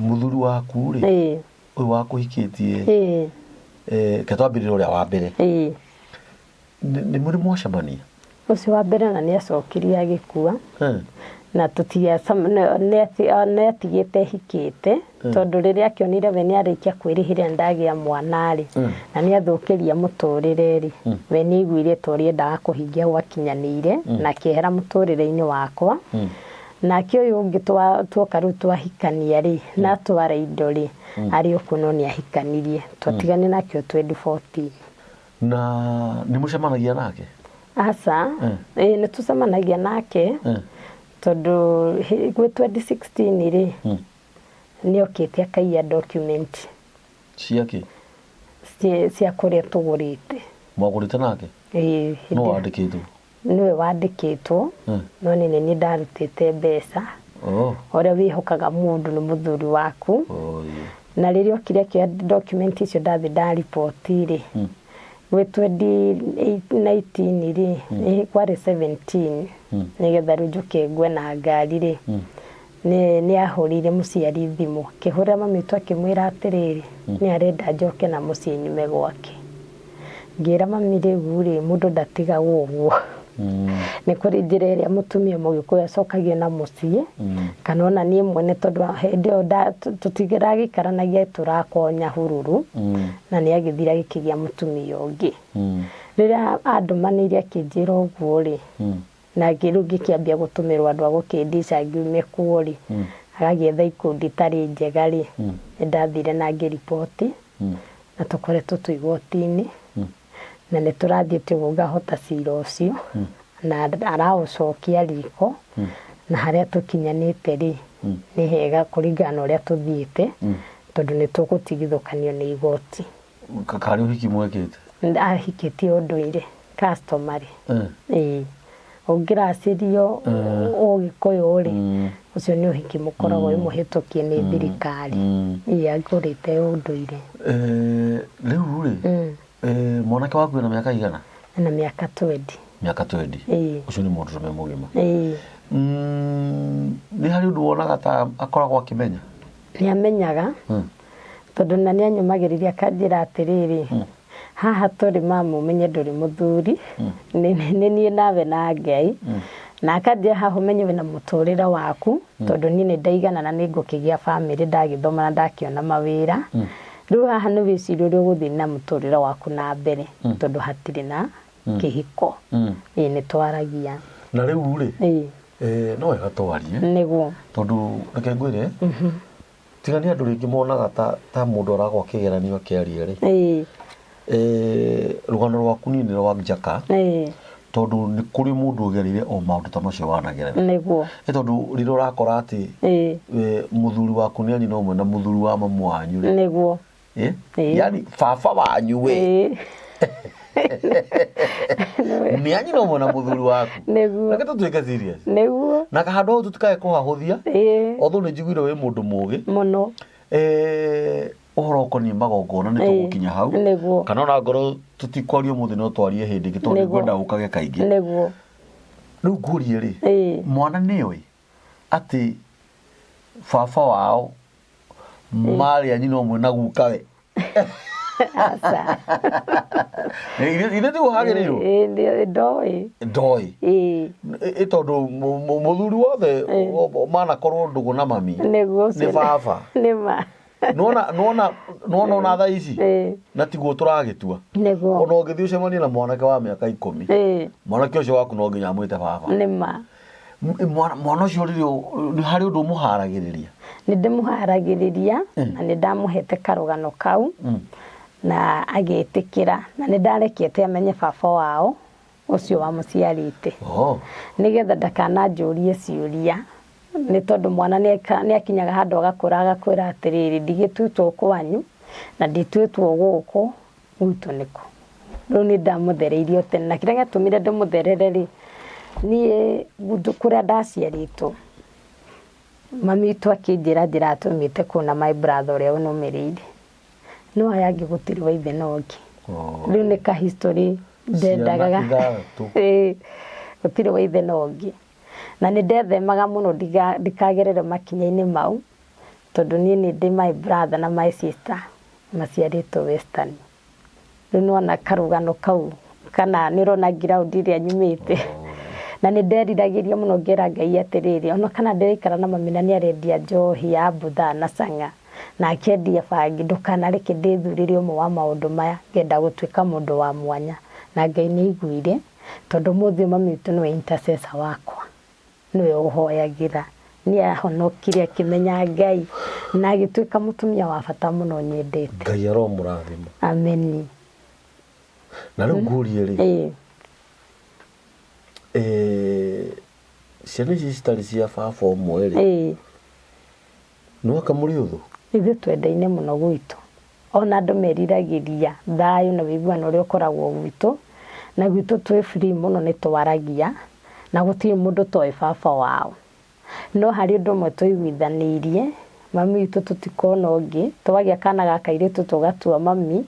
Mũthuri waku rĩ, Ĩĩ. ũyũ wakũhikĩtie, Ĩĩ. Reke twambĩrĩrie ũrĩa wa mbere. Ĩĩ. Nĩ mũrĩ mwacemania? Ũcio wa mbere na nĩ acokirie agĩkua. Na nĩ atigĩte hikĩte, tondũ rĩrĩa akĩonire we nĩ arĩkia kwĩrĩhĩria ndagĩa mwana rĩ, na nĩ athũkĩria mũtũrĩre rĩ, we nĩ aiguire ta ũrĩa endaga kũhingia gwakinyanĩire, na akĩehera mũtũrĩre-inĩ wakwa. Nake ũyũ ũngĩ tuoka rĩu twahikania rĩ, na atwara indo rĩ, arĩ o kuo no nĩ ahikanirie. Twatiganire nake o 2014. Na nĩ mũcemanagia nake? Aca, ĩĩ nĩ tũcemanagia nake, tondũ gwĩ 2016 rĩ, nĩ okĩte akaiya document. Cia kĩ? Cia kũrĩa tũgũrĩte. Mwagũrĩte nake? Ĩĩ, Nũ wandĩkĩtwo? Nĩwe wandĩkĩtwo, no nĩ niĩ ndarutĩte mbeca. Ũrĩa wĩhokaga mũndũ nĩ mũthuri waku. Na rĩrĩa okire akĩoya document icio ndathiĩ ndariboti rĩ, gwĩ 2019 rĩ, kwarĩ 17, nĩgetha rĩu njũke ngwe na ngari rĩ, nĩ ahũrĩire mũciari thimũ, akĩhũrĩra mami witũ akĩmwĩra atĩrĩrĩ, nĩ arenda njoke na mũciĩ nyume gwake. Ngĩra mami rĩu rĩ, mũndũ ndatigagwo ũguo. Nĩ kũrĩ njĩra ĩrĩa mũtumia mũgĩkũyũ acokagio na mũciĩ, kana ona niĩ mwene tondũ hĩndĩ ĩyo tũtiragĩikaranagia tũrakwo Nyahururu, na nĩ agĩthire agĩkĩgĩa mũtumia ũngĩ. Rĩrĩa andũmanĩire akĩnjĩra ũguo rĩ, na rĩu ngĩkĩambia gũtũmĩrwo andũ a gũkĩndica ngiume kuo rĩ, agagĩetha ikundi itarĩ njega rĩ, nĩ ndathire na ngĩriboti, na tũkoretwo twĩ igoti-inĩ, na nĩ tũrathiĩte ũguo ngahota cira ũcio, na araũcokia riko, na harĩa tũkinyanĩte rĩ, nĩ hega kũringana na ũrĩa tũthiĩte, tondũ nĩ tũgũtigithũkanio nĩ igoti. Karĩ ũhiki mwekĩte? Ahikĩtie ũndũire, customary. Ĩĩ. Ũngĩracĩrio ũgĩkũyũ rĩ, ũcio nĩ ũhiki mũkoragwo wĩ mũhĩtũkie nĩ thirikari. Ĩĩ agũrĩte ũndũire. Rĩu rĩ, mwanake waku ena mĩaka igana? Ena mĩaka 20. Mĩaka 20? Ĩĩ. Ũcio nĩ mũndũrũme mũgima. Ĩĩ. Nĩ harĩ ũndũ wonaga ta akoragwo akĩmenya? Nĩ amenyaga, tondũ na nĩ anyũmagĩrĩria akanjĩra atĩrĩrĩ, haha tũrĩ mama ũmenye ndũrĩ mũthuri, nĩ niĩ nawe na Ngai. Na akanjĩra haha ũmenye wĩna mũtũrĩre waku, tondũ niĩ nĩ ndaigana na nĩ ngũkĩgĩa bamĩrĩ ndagĩthoma na ndakĩona mawĩra. Rĩu haha nĩ wĩcirie ũrĩa ũgũthiĩ na mũtũrĩre waku na mbere, tondũ hatirĩ na kĩhiko. Ĩĩ nĩ twaragia. Na rĩu rĩ, no wega twarie. Nĩguo. Tondũ reke ngwĩre, Tiga nĩ andũ rĩngĩ monaga ta ta mũndũ aragwa kĩgeranio akĩaria rĩ. Rũgano rwaku niĩ nĩ rwa njaka tondũ nĩ kũrĩ mũndũ ũgereire o maũndũ ta macio wanagerera. Nĩguo. Nĩ tondũ rĩrĩa ũrakora atĩ mũthuri waku nĩ anyina ũmwe na mũthuri wa mamu wanyu rĩ. Nĩguo. Yani baba wanyu we. Nĩ anyina ũmwe na mũthuri waku. Nĩguo. Reke tũtuĩke serious. Nĩguo. Na handũ hau tũtikae kũhahũthia. Although nĩ njiguire wĩ mũndũ mũgĩ. Mũno. Ũhoro ũkoniĩ magongona nĩ tũgũkinya hau. Nĩguo. Kana ona ngorwo tũtikwaria ũmũthĩ no twarie hĩndĩ ĩngĩ tondũ nĩngwenda ũkage kaingĩ. Nĩguo. Rĩu ngũrie rĩ, mwana nĩoĩ atĩ baba wao marĩ a nyina ũmwe na gukawe? Aca. Ithe tiguo hagĩrĩirwo? Ndoĩ. Ndoĩ. Ĩ tondũ mũthuri wothe manakorwo ndũgũ na mami Nĩguo. nĩ baba. Nĩ ma. Nĩwona nĩwona nĩwona ona thaa ici na tiguo tũragĩtua. Nĩguo. Ona ũngĩthiĩ ũcemanie na mwanake wa mĩaka 10, mwanake ũcio waku no nginya amwĩte baba. Nĩ ma. Mwana ũcio rĩrĩa nĩ harĩ ũndũ ũmũharagĩrĩria? Nĩ ndĩmũharagĩrĩria na nĩ ndamũhete karũgano kau na agĩtĩkĩra, na nĩ ndarekete amenye baba wao ũcio wamũciarĩte nĩgetha ndakananjũrie ciũria, nĩ tondũ mwana nĩ akinyaga handũ agakũra agakwĩra atĩrĩrĩ, ndigĩtuĩtwo kwanyu na ndituĩtwo gũkũ, gwitũ nĩkũ. Rĩu nĩ ndamũthereirie tene, na kĩrĩa gĩatũmire ndĩmũtherere rĩ, niĩ kũrĩa ndaciarĩtwo mami witũ akĩnjĩra njĩra atũmĩte kũu na my brother ũrĩa ũnũmĩrĩire, no aya angĩ gũtirĩ wa ithe na ũngĩ. Rĩu nĩ ka history ndendaga. Gũtirĩ wa ithe na ũngĩ, na nĩ ndethemaga mũno ndikagerere makinya-inĩ mau, tondũ niĩ nĩ ndĩ my brother na my sister maciarĩtwo Western. Rĩu nĩwona karũgano kau, kana nĩ ũrona ground ĩrĩa nyumĩte. Na nĩ nderiragĩria mũno ngera Ngai atĩrĩrĩ, ona kana ndĩraikara na mami na nĩ arendia njohi ya mbutha na cang'a na akendia bangi, ndũkanareke ndĩthurĩre ũmwe wa maũndũ maya, ngenda gũtuĩka mũndũ wa mwanya. Na Ngai nĩ aiguire, tondũ ũmũthĩ mami witũ nĩwe intercessor wakwa, nĩwe ũhoyagĩra. Nĩ ahonokire akĩmenya Ngai na agĩtuĩka mũtumia wa bata mũno nyendete. Ngai aromũrathima. Ameni. Na rĩu ngũrie rĩ, ciana ici citarĩ cia baba ũmwe rĩ, nĩwaka mũrĩ ũthũ? Ithuĩ twendaine mũno gwitũ. Ona andũ meriragĩria thayũ na ũiguano ũrĩa ũkoragwo gwitũ, na gwitũ twĩ free mũno, nĩ twaragia na gũtirĩ mũndũ toĩ baba wao. No harĩ ũndũ ũmwe tũiguithanĩirie, mami witũ tũtikona ũngĩ, twagĩa kana ga kairĩtu tũgatua mami,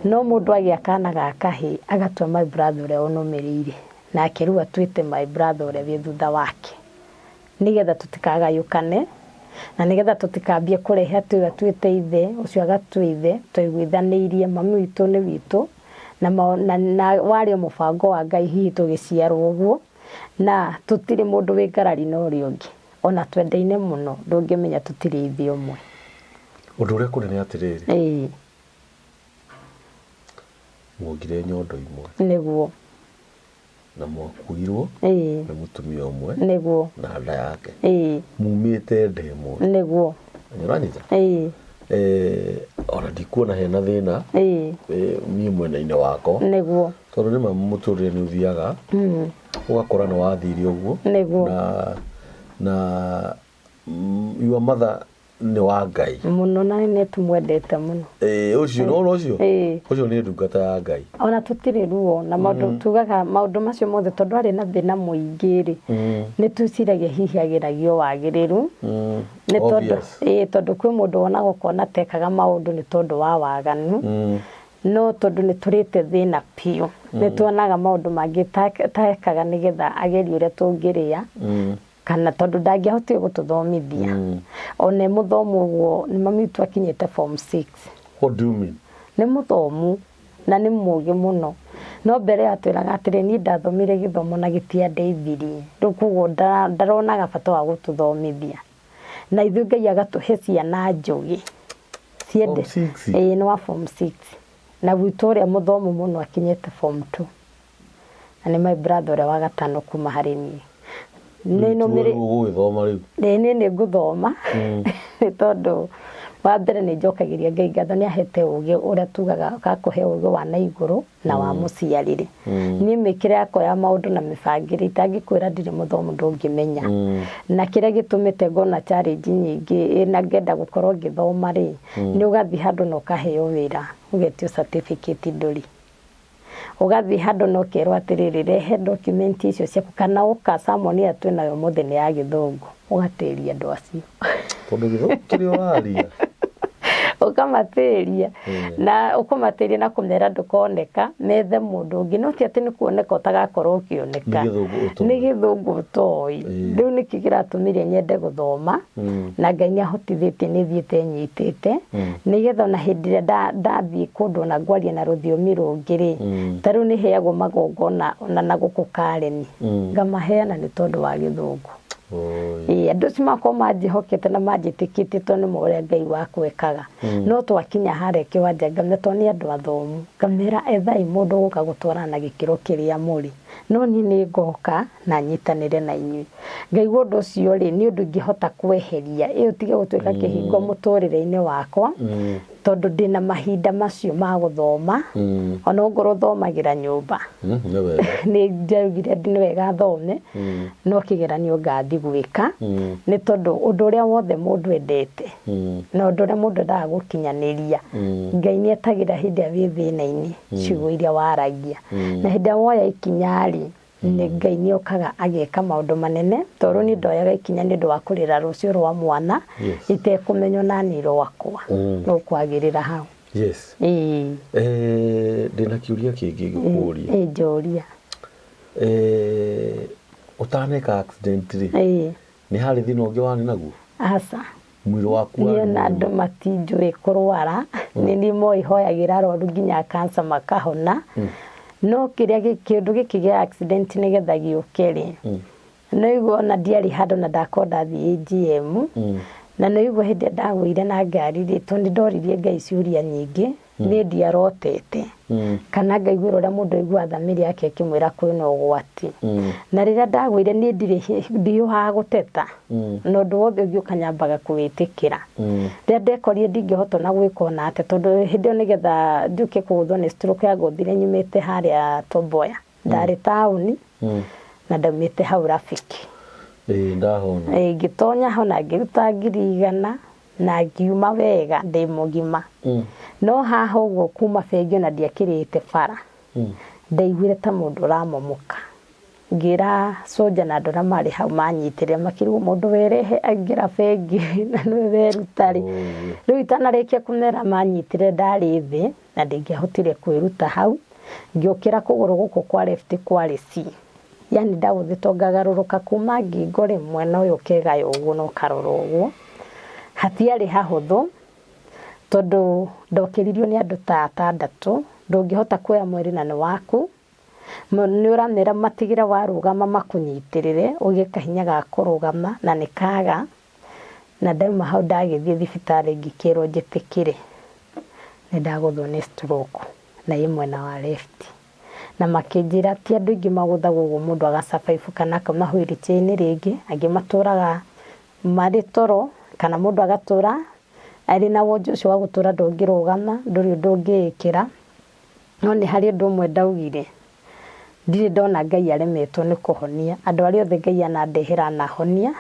no mũndũ agĩa kana ga kahĩĩ agatua my brother ũrĩa ũnũmĩrĩire, nake rĩu atuĩte my brother ũrĩa wĩ thutha wake, nĩgetha tũtikagayũkane, na nĩgetha tũtikambie kũrehe atĩ ũyũ atuĩte ithe, ũcio agatua ithe. Twaiguithanĩirie mami witũ nĩ witũ, na warĩ o mũbango wa Ngai hihi tũgĩciarwo ũguo, na tũtirĩ mũndũ wĩ ngarari na ũrĩa ũngĩ. Ona twendaine mũno, ndũngĩmenya tũtirĩ ithe ũmwe. Ũndũ ũrĩa kũrĩ nĩ atĩrĩrĩ, muongire nyondo imwe. Nĩguo. Na mwakuirwo nĩ mũtumia ũmwe. Nĩguo. Na nda yake. Mumĩte nda ĩmwe. Nĩguo. Nĩũranyita? Ona ndikuona hena thĩna. Niĩ mwena-inĩ wakwa. Nĩguo. Tondũ nĩma mũtũrĩre nĩ ũthiaga. Ũgakora nĩ wathire ũguo. Nĩguo. Na your mother nĩ wa Ngai. Mũno, na nĩ tũmwendete mũno. Ũcio nĩ ũcio. Ũcio nĩ ndungata ya Ngai. Ona tũtirĩ ruo na maũndũ tugaga maũndũ macio mothe, tondũ arĩ na thĩna mũingĩ rĩ, nĩ twĩciragia hihi ageragio wagĩrĩru. Nĩ tondũ tondũ kwĩ mũndũ wonaga ũkona tekaga maũndũ nĩ tondũ wa waganu. No tondũ nĩ tũrĩte thĩna biũ, nĩ tuonaga maũndũ mangĩ tekaga nĩgetha agerie ũrĩa tũngĩrĩa, kana tondũ ndangĩahotire gũtũthomithia. Ona e mũthomu ũguo, nĩ mami witũ akinyĩte form 6. What do you mean? Nĩ mũthomu na nĩ mũũgĩ mũno, no mbere atwĩraga atĩrĩ, niĩ ndathomire gĩthomo na gĩtiandeithirie, rĩu koguo ndaronaga bata wa gũtũthomithia. Na ithuĩ Ngai agatũhe ciana njũgĩ ciende. Form 6? Ĩĩ, nĩ wa form 6, na gwitũ ũrĩa mũthomu mũno akinyĩte form 2, na nĩ my brother ũrĩa wa gatano kuma harĩ niĩ. Nĩ nũmĩrĩ ũgũgĩthoma rĩu? Ĩĩ, niĩ nĩ ngũthoma, nĩ tondũ Wa mbere nĩ njokagĩria Ngai ngatho nĩ ahete ũgĩ ũrĩa tugaga gakũhe ũgĩ wa na igũrũ na wa mũciarĩre. Niĩ mĩkĩre yakwa ya maũndũ na mĩbangĩre itangĩkwĩra ndirĩ mũthomu ndũngĩmenya. Na kĩrĩa gĩtũmĩte ngona challenge nyingĩ na ngenda gũkorwo ngĩthoma rĩ, nĩ ũgathiĩ handũ na ũkaheo wĩra ũgetio certificate ndũrĩ. Ũgathiĩ handũ na ũkerwo atĩrĩrĩ, rehe document icio ciaku kana ũka summon ĩrĩa twĩnayo ũmũthĩ nĩ ya gĩthũngũ, ũgatĩria andũ acio. Tondũ gĩthũngũ kĩrĩa ũraria. Ũkamatĩria na ũkũmatĩria na kũmera ndũkoneka, methe mũndũ ũngĩ, no ti atĩ nĩ kuoneka ũtagakorwo ũkĩoneka. Nĩ gĩthũngũ ũtoĩ. Nĩ gĩthũngũ ũtoĩ. Rĩu nĩkĩ kĩratũmire nyende gũthoma, na Ngai nĩ ahotithĩtie nĩ thiĩte nyitĩte, nĩgetha ona hĩndĩ ĩrĩa ndathiĩ kũndũ ona ngwaria na rũthiomi rũngĩ rĩ, ta rĩu nĩ heagwo magongona ona na gũkũ Karen, ngamaheana nĩ tondũ wa gĩthũngũ. Ĩĩ, andũ acio makorwo manjĩhokete na manjĩtĩkĩtie tondũ nĩ moĩ ũrĩa Ngai wakwa ekaga. No twakinya harĩa kĩwanja ngamera tondũ nĩ andũ athomu, ngamera ethai mũndũ ũgũka gũtwarana na gĩkĩro kĩrĩa mũrĩ. No niĩ nĩ ngoka na nyitanĩre na inyuĩ. Ngaigua ũndũ ũcio rĩ, nĩ ũndũ ingĩhota kweheria, ĩ ũtige gũtuĩka kĩhingo mũtũrĩre-inĩ wakwa, tondũ ndĩna mahinda macio ma gũthoma, ona ongorwo thomagĩra nyũmba. Nĩ wega. Nĩ ndaugire nĩ wega thome, no kĩgeranio ngathiĩ gwĩka, nĩ tondũ ũndũ ũrĩa wothe mũndũ endete, na ũndũ ũrĩa mũndũ endaga gũkinyanĩria, Ngai nĩ etagĩrĩra hĩndĩ ĩrĩa wĩ thĩna-inĩ, ciugo iria waragia. Na hĩndĩ ĩrĩa woya ikinya rĩ, nĩ Ngai nĩ okaga ageka maũndũ manene, tondũ niĩ ndoyaga ikinya nĩ ũndũ wa kũrĩra rũciũ rwa mwana, itekũmenya ona niĩ rwakwa, no kwagĩrĩra hau. Yes. Ĩĩ. Ndĩna kĩũria kĩngĩ ngĩkũria. Ĩĩ, njũria. Ũtaneka accident rĩ, Ĩĩ. nĩ harĩ thĩna ũngĩ warĩ naguo? Aca. Mwĩrĩ waku Niĩ warĩ ona andũ mũgima? matinjũĩ kũrwara, nĩ niĩ moĩ hoyagĩra arwaru nginya cancer makahona. No kĩrĩa kĩũndũ gĩkĩ gĩa accident nĩgetha gĩũke rĩ, nĩũigua ona ndiarĩ handũ na ndakorwo ndathiĩ AGM, na nĩũigua hĩndĩ ĩrĩa ndagũire na ngari rĩ, tondũ nĩndoririe Ngai ciũria nyingĩ, niĩ ndiarotete, kana ngaiguĩra ũrĩa mũndũ aiguaga thamiri yake ĩkĩmwĩra kwĩna ũgwati. Na rĩrĩa ndagũire niĩ ndirĩ ndihiũhaga gũteta, na ũndũ wothe ũngĩũka nyambaga kũwĩtĩkĩra. Rĩrĩa ndekorire ndingĩhota ona gwĩka ona atĩa, tondũ hĩndĩ ĩyo nĩgetha njuke kũgũthwo nĩ stroke yangũthire nyumĩte harĩa Tom Mboya, ndarĩ taũni na ndaumĩte hau Rafiki. Ĩĩ ndahona. Ĩĩ, ngĩtonya ho na ngĩruta 100,000 na ngiuma wega ndĩ mũgima. No haha ũguo kuma bengi ona ndiakĩrĩte bara, ndaiguire ta mũndũ ũramomoka. Ngĩra soldier na andũ arĩa marĩ hau manyitĩrĩra makĩrigwo mũndũ werehe aingĩra bengi na nĩwe weruta rĩ. Rĩu itanarĩkia kũmera manyitire ndarĩ thĩ na ndingĩahotire kwĩruta hau. Ngĩũkĩra kũgũrũ gũkũ kwa left kwarĩ C. Yani ndagũthĩtwo ngagarũrũka kuma ngingo rĩ mwena ũyũ ũkegaya ũguo na ũkarora ũguo. Hatiarĩ hahũthũ tondũ ndokĩririo nĩ andũ ta atandatũ, ndũngĩhota kuoya mwĩrĩ na nĩ waku. Nĩ ũramera matigĩre warũgama makũnyitĩrĩre ũgĩe kahinya ga kũrũgama na nĩ kaga. Na ndauma hau ndagĩthiĩ thibitarĩ ngĩkĩrwo njĩtĩkĩre nĩ ndagũthwo nĩ stroke na ĩ mwena wa left. Na makĩnjĩra ti andũ aingĩ magũthagwo ũguo mũndũ aga survive kana akauma wheelchair-inĩ rĩngĩ, angĩ matũraga marĩ toro kana mũndũ agatũra arĩ na wonje ũcio wa gũtũra ndũngĩrũgama, ndũrĩ ũndũ ũngĩĩkĩra. No nĩ harĩ ũndũ ũmwe ndaugire, ndirĩ ndona Ngai aremetwo nĩ kũhonia. Andũ arĩa othe Ngai anandehera anahonia,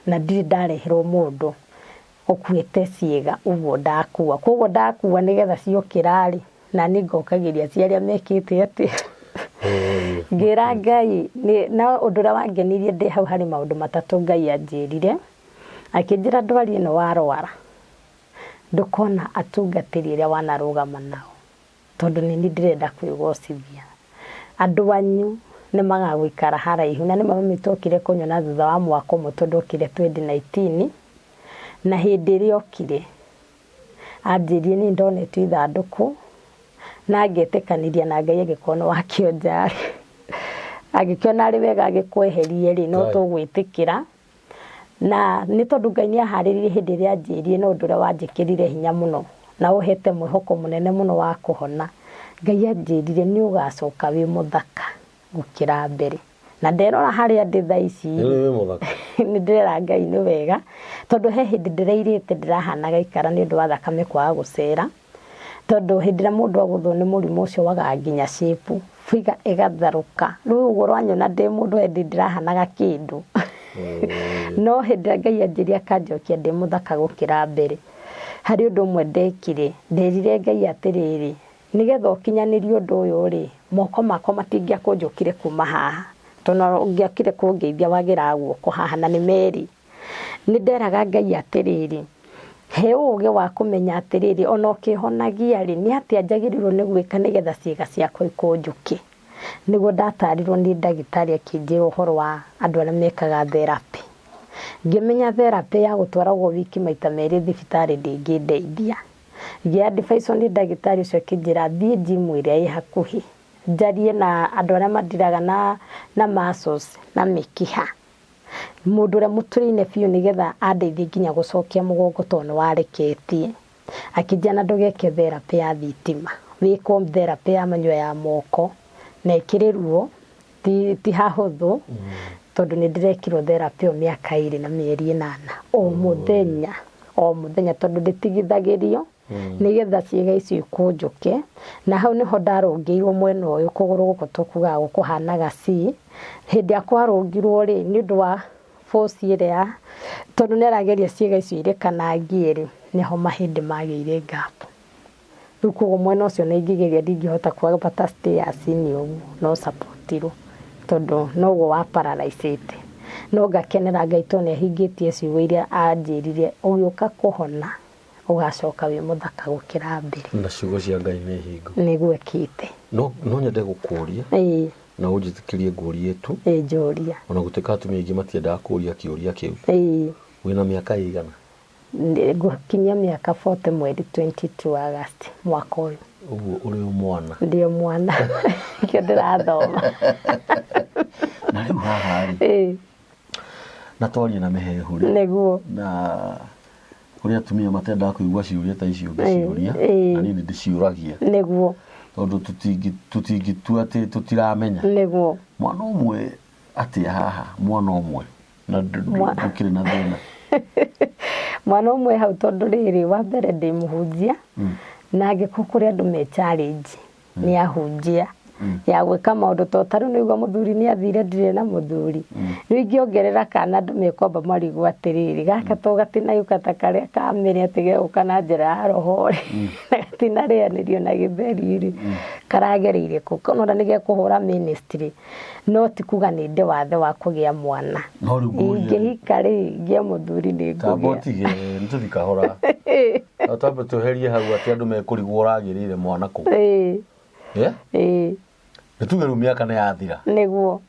na ndirĩ ndareherwo mũndũ ũkuĩte ciĩga ũguo ndakua. Koguo ndakua nĩgetha ciokĩra rĩ, nani ngokagĩria ci arĩa mekĩte atĩ. Ngĩra Ngai, na ũndũ ũrĩa wangenirie ndĩ hau harĩ maũndũ matatũ Ngai anjĩrire. Akĩnjĩra ndwari ĩno warwara, ndũkona atungatĩri arĩa wanarũgama nao. Tondũ nĩ niĩ ndĩrenda kwĩgocithia. Andũ anyu nĩ magagũikara haraihu. Na nĩ ma mami okire kũnyona thutha wa mwaka ũmwe tondũ okire 2019. Na hĩndĩ ĩrĩa okire, anjĩrire niĩ ndonetio ithandũkũ, na ngetĩkanĩria na Ngai angĩkorwo nĩ wakĩonja rĩ, angĩkĩona arĩ wega agĩkweherie rĩ, no tũgwĩtĩkĩra. Na nĩ tondũ Ngai nĩ aharĩrĩirie hĩndĩ ĩrĩa anjĩrire na ũndũ ũrĩa wanjĩkĩrire hinya mũno na ũhete mwĩhoko mũnene mũno wa kũhona. Ngai anjĩrire nĩ ũgacoka wĩ mũthaka gũkĩra mbere. Na nderora harĩa ndĩ thaa ici Nĩ wĩ mũthaka. Nĩ ndĩrera Ngai nĩ wega, tondũ he hĩndĩ ndĩreirĩte ndĩrahanaga ikara nĩ ũndũ wa thakame kwaga gũcera. Tondũ hĩndĩ ĩrĩa mũndũ agũthwo nĩ mũrimũ ũcio wagaga nginya shape, figure ĩgatharũka. Rĩu ũguo ũranyona ndĩ mũndũ he hĩndĩ ndĩrahanaga kĩndũ. No hĩndĩ ĩrĩa Ngai anjĩrire akanjokia ndĩ mũthaka gũkĩra mbere, harĩ ũndũ ũmwe ndekire, nderire Ngai atĩrĩrĩ, nĩgetha ũkinyanĩrie ũndũ ũyũ rĩ, moko makwa matingĩakũnjũkire kuma haha, tondũ ũngĩokire kũngeithia wagĩraga guoko haha na nĩ merĩ. Nĩ nderaga Ngai atĩrĩrĩ, he ũgĩ wa kũmenya atĩrĩrĩ, ona ũkĩhonagia rĩ, nĩ atĩa njagĩrĩirwo nĩ gwĩka nĩgetha ciĩga ciakwa ikũnjũke. Nĩguo ndatarirwo nĩ ndagĩtarĩ akĩnjĩra ũhoro wa andũ arĩa mekaga therapy. Ngĩmenya therapy ya gũtwaragwo wiki maita merĩ thibitarĩ ndĩngĩndeithia. Ngĩ advise wo nĩ ndagĩtarĩ ũcio akĩnjĩra thiĩ gym ĩrĩa ĩ hakuhĩ, njarie na andũ arĩa mandiraga na muscles na mĩkiha. Mũndũ ũrĩa mũtũraine biũ nĩgetha andeithie nginya gũcokia mũgongo tondũ nĩ wareketie. Akĩnjĩra na ndũgeke therapy ya thitima, wĩkwo therapy ya manyua ya moko, na ĩkĩrĩ ruo, ti hahũthũ, tondũ nĩ ndĩrekirwo therapy ĩyo mĩaka ĩrĩ na mĩeri ĩnana, o mũthenya, o mũthenya tondũ ndĩtigithagĩrio. Nĩgetha ciĩga icio ikũnjũke, na hau nĩho ndarũngĩirwo mwena ũyũ kũgũrũ gũkũ tũkugaga gũkũhanaga C, hĩndĩ ĩrĩa kwarũngirwo rĩ, nĩ ũndũ wa force ĩrĩa, tondũ nĩ arageria ciĩga icio irekanangie rĩ, nĩho mahĩndĩ magĩire gap. Rĩu koguo mwena ũcio ona ingĩgeria ndingĩhota kwambata stairs -inĩ ũguo, no support irwo tondũ noguo wa paralyze ĩte. No ngakenera Ngai tondũ nĩ ahingĩtie ciugo iria anjĩrire ũgĩũka kũhona. Ũgacoka wĩ mũthaka gũkĩra mbere. Na ciugo cia Ngai nĩ hingu. Nĩguo ekĩte. No nyende gũkũria. Ĩĩ. Na ũnjĩtĩkĩrie ngũrie tu. Ĩĩ njũria. Ona gũtuĩka atumia aingĩ matiendaga kũria kĩũria kĩu. Ĩĩ. Wĩna mĩaka ĩigana? Ngũkinyia mĩaka 40 mweri 22 August mwaka ũyũ. Ũguo ũrĩ o mwana? Ndĩ o mwana. Nĩkĩo ndĩrathoma. Na rĩu haha rĩ. Ĩĩ. Na twarie na mĩhehu rĩ. Nĩguo. Na kũrĩ atumia matendaga kũigua ciũria ta icio ngĩciũria, na niĩ nĩ ndĩciũragia. Nĩguo. Tondũ tũtingĩtua atĩ tũtiramenya. Nĩguo. Mwana ũmwe atĩa haha, mwana ũmwe na ndũkĩrĩ na thĩna. Mwana ũmwe hau tondũ rĩrĩ, wa mbere ndĩ mũhunjia, na angĩkorwo kũrĩ andũ me challenge, nĩ ahunjia ya gwĩka maũndũ to tarĩu nĩguo mũthuri nĩ athire ndirĩ na mũthuri. Rĩu ingĩongerera kana andũ mekwamba marigwo atĩrĩrĩ, gaka to gatinagĩũka ta karĩa ka mbere atĩ gegũka na njĩra ya roho rĩ, na gatinarĩanĩrio na gĩtheri rĩ, karagereire kũ? Ona nĩ gekũhũra ministry, no ti kuga nĩ ndĩ wathe wa kũgĩa mwana. No rĩu ngũrie rĩ. Ingĩhika rĩ, ngĩe mũthuri nĩ Tamba ngũgĩa. ũtige, nĩ tũthiĩ kahora. No twambe tweherie hau atĩ andũ mekũrigwo ũragĩrĩire mwana kũ. Yeah? Nĩ tuge rĩu mĩaka nĩ yathira. Nĩguo.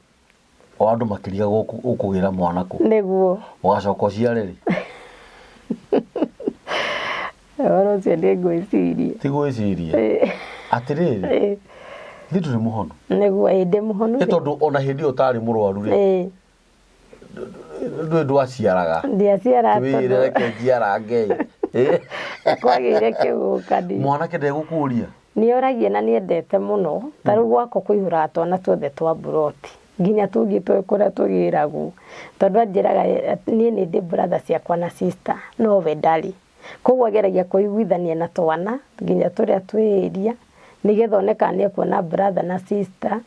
O andũ makĩrigagwo ũkũgĩra mwana kũ. Nĩguo. Ũgacoka ũciare rĩ? Ũhoro ũcio nĩ ngwĩciria. Ti gwĩciria. Atĩrĩrĩ. Ithuĩ ndũrĩ mũhonu. Nĩguo, ĩĩ ndĩ mũhonu. Nĩ tondũ ona hĩndĩ ĩyo ũtarĩ mũrwaru rĩ. Ndũĩ ndwaciaraga. Ndiaciaraga tondũ. Wĩre reke njiarange. Kwagĩire kĩhuhũkanio. Mwanake ndegũkũria? Nĩ oragia na nĩ endete mũno. Ta rĩu gwakwa kũihũraga twana tuothe twa mburoti. Nginya tũngĩ tũĩ kũrĩa tũgĩragwo. Tondũ anjĩraga niĩ nĩ ndĩ brother ciakwa na sister, no we ndarĩ. Koguo ageragia kũiguithania na twana nginya tũrĩa twĩ area nĩgetha one kana nĩ ekuona brother na sister.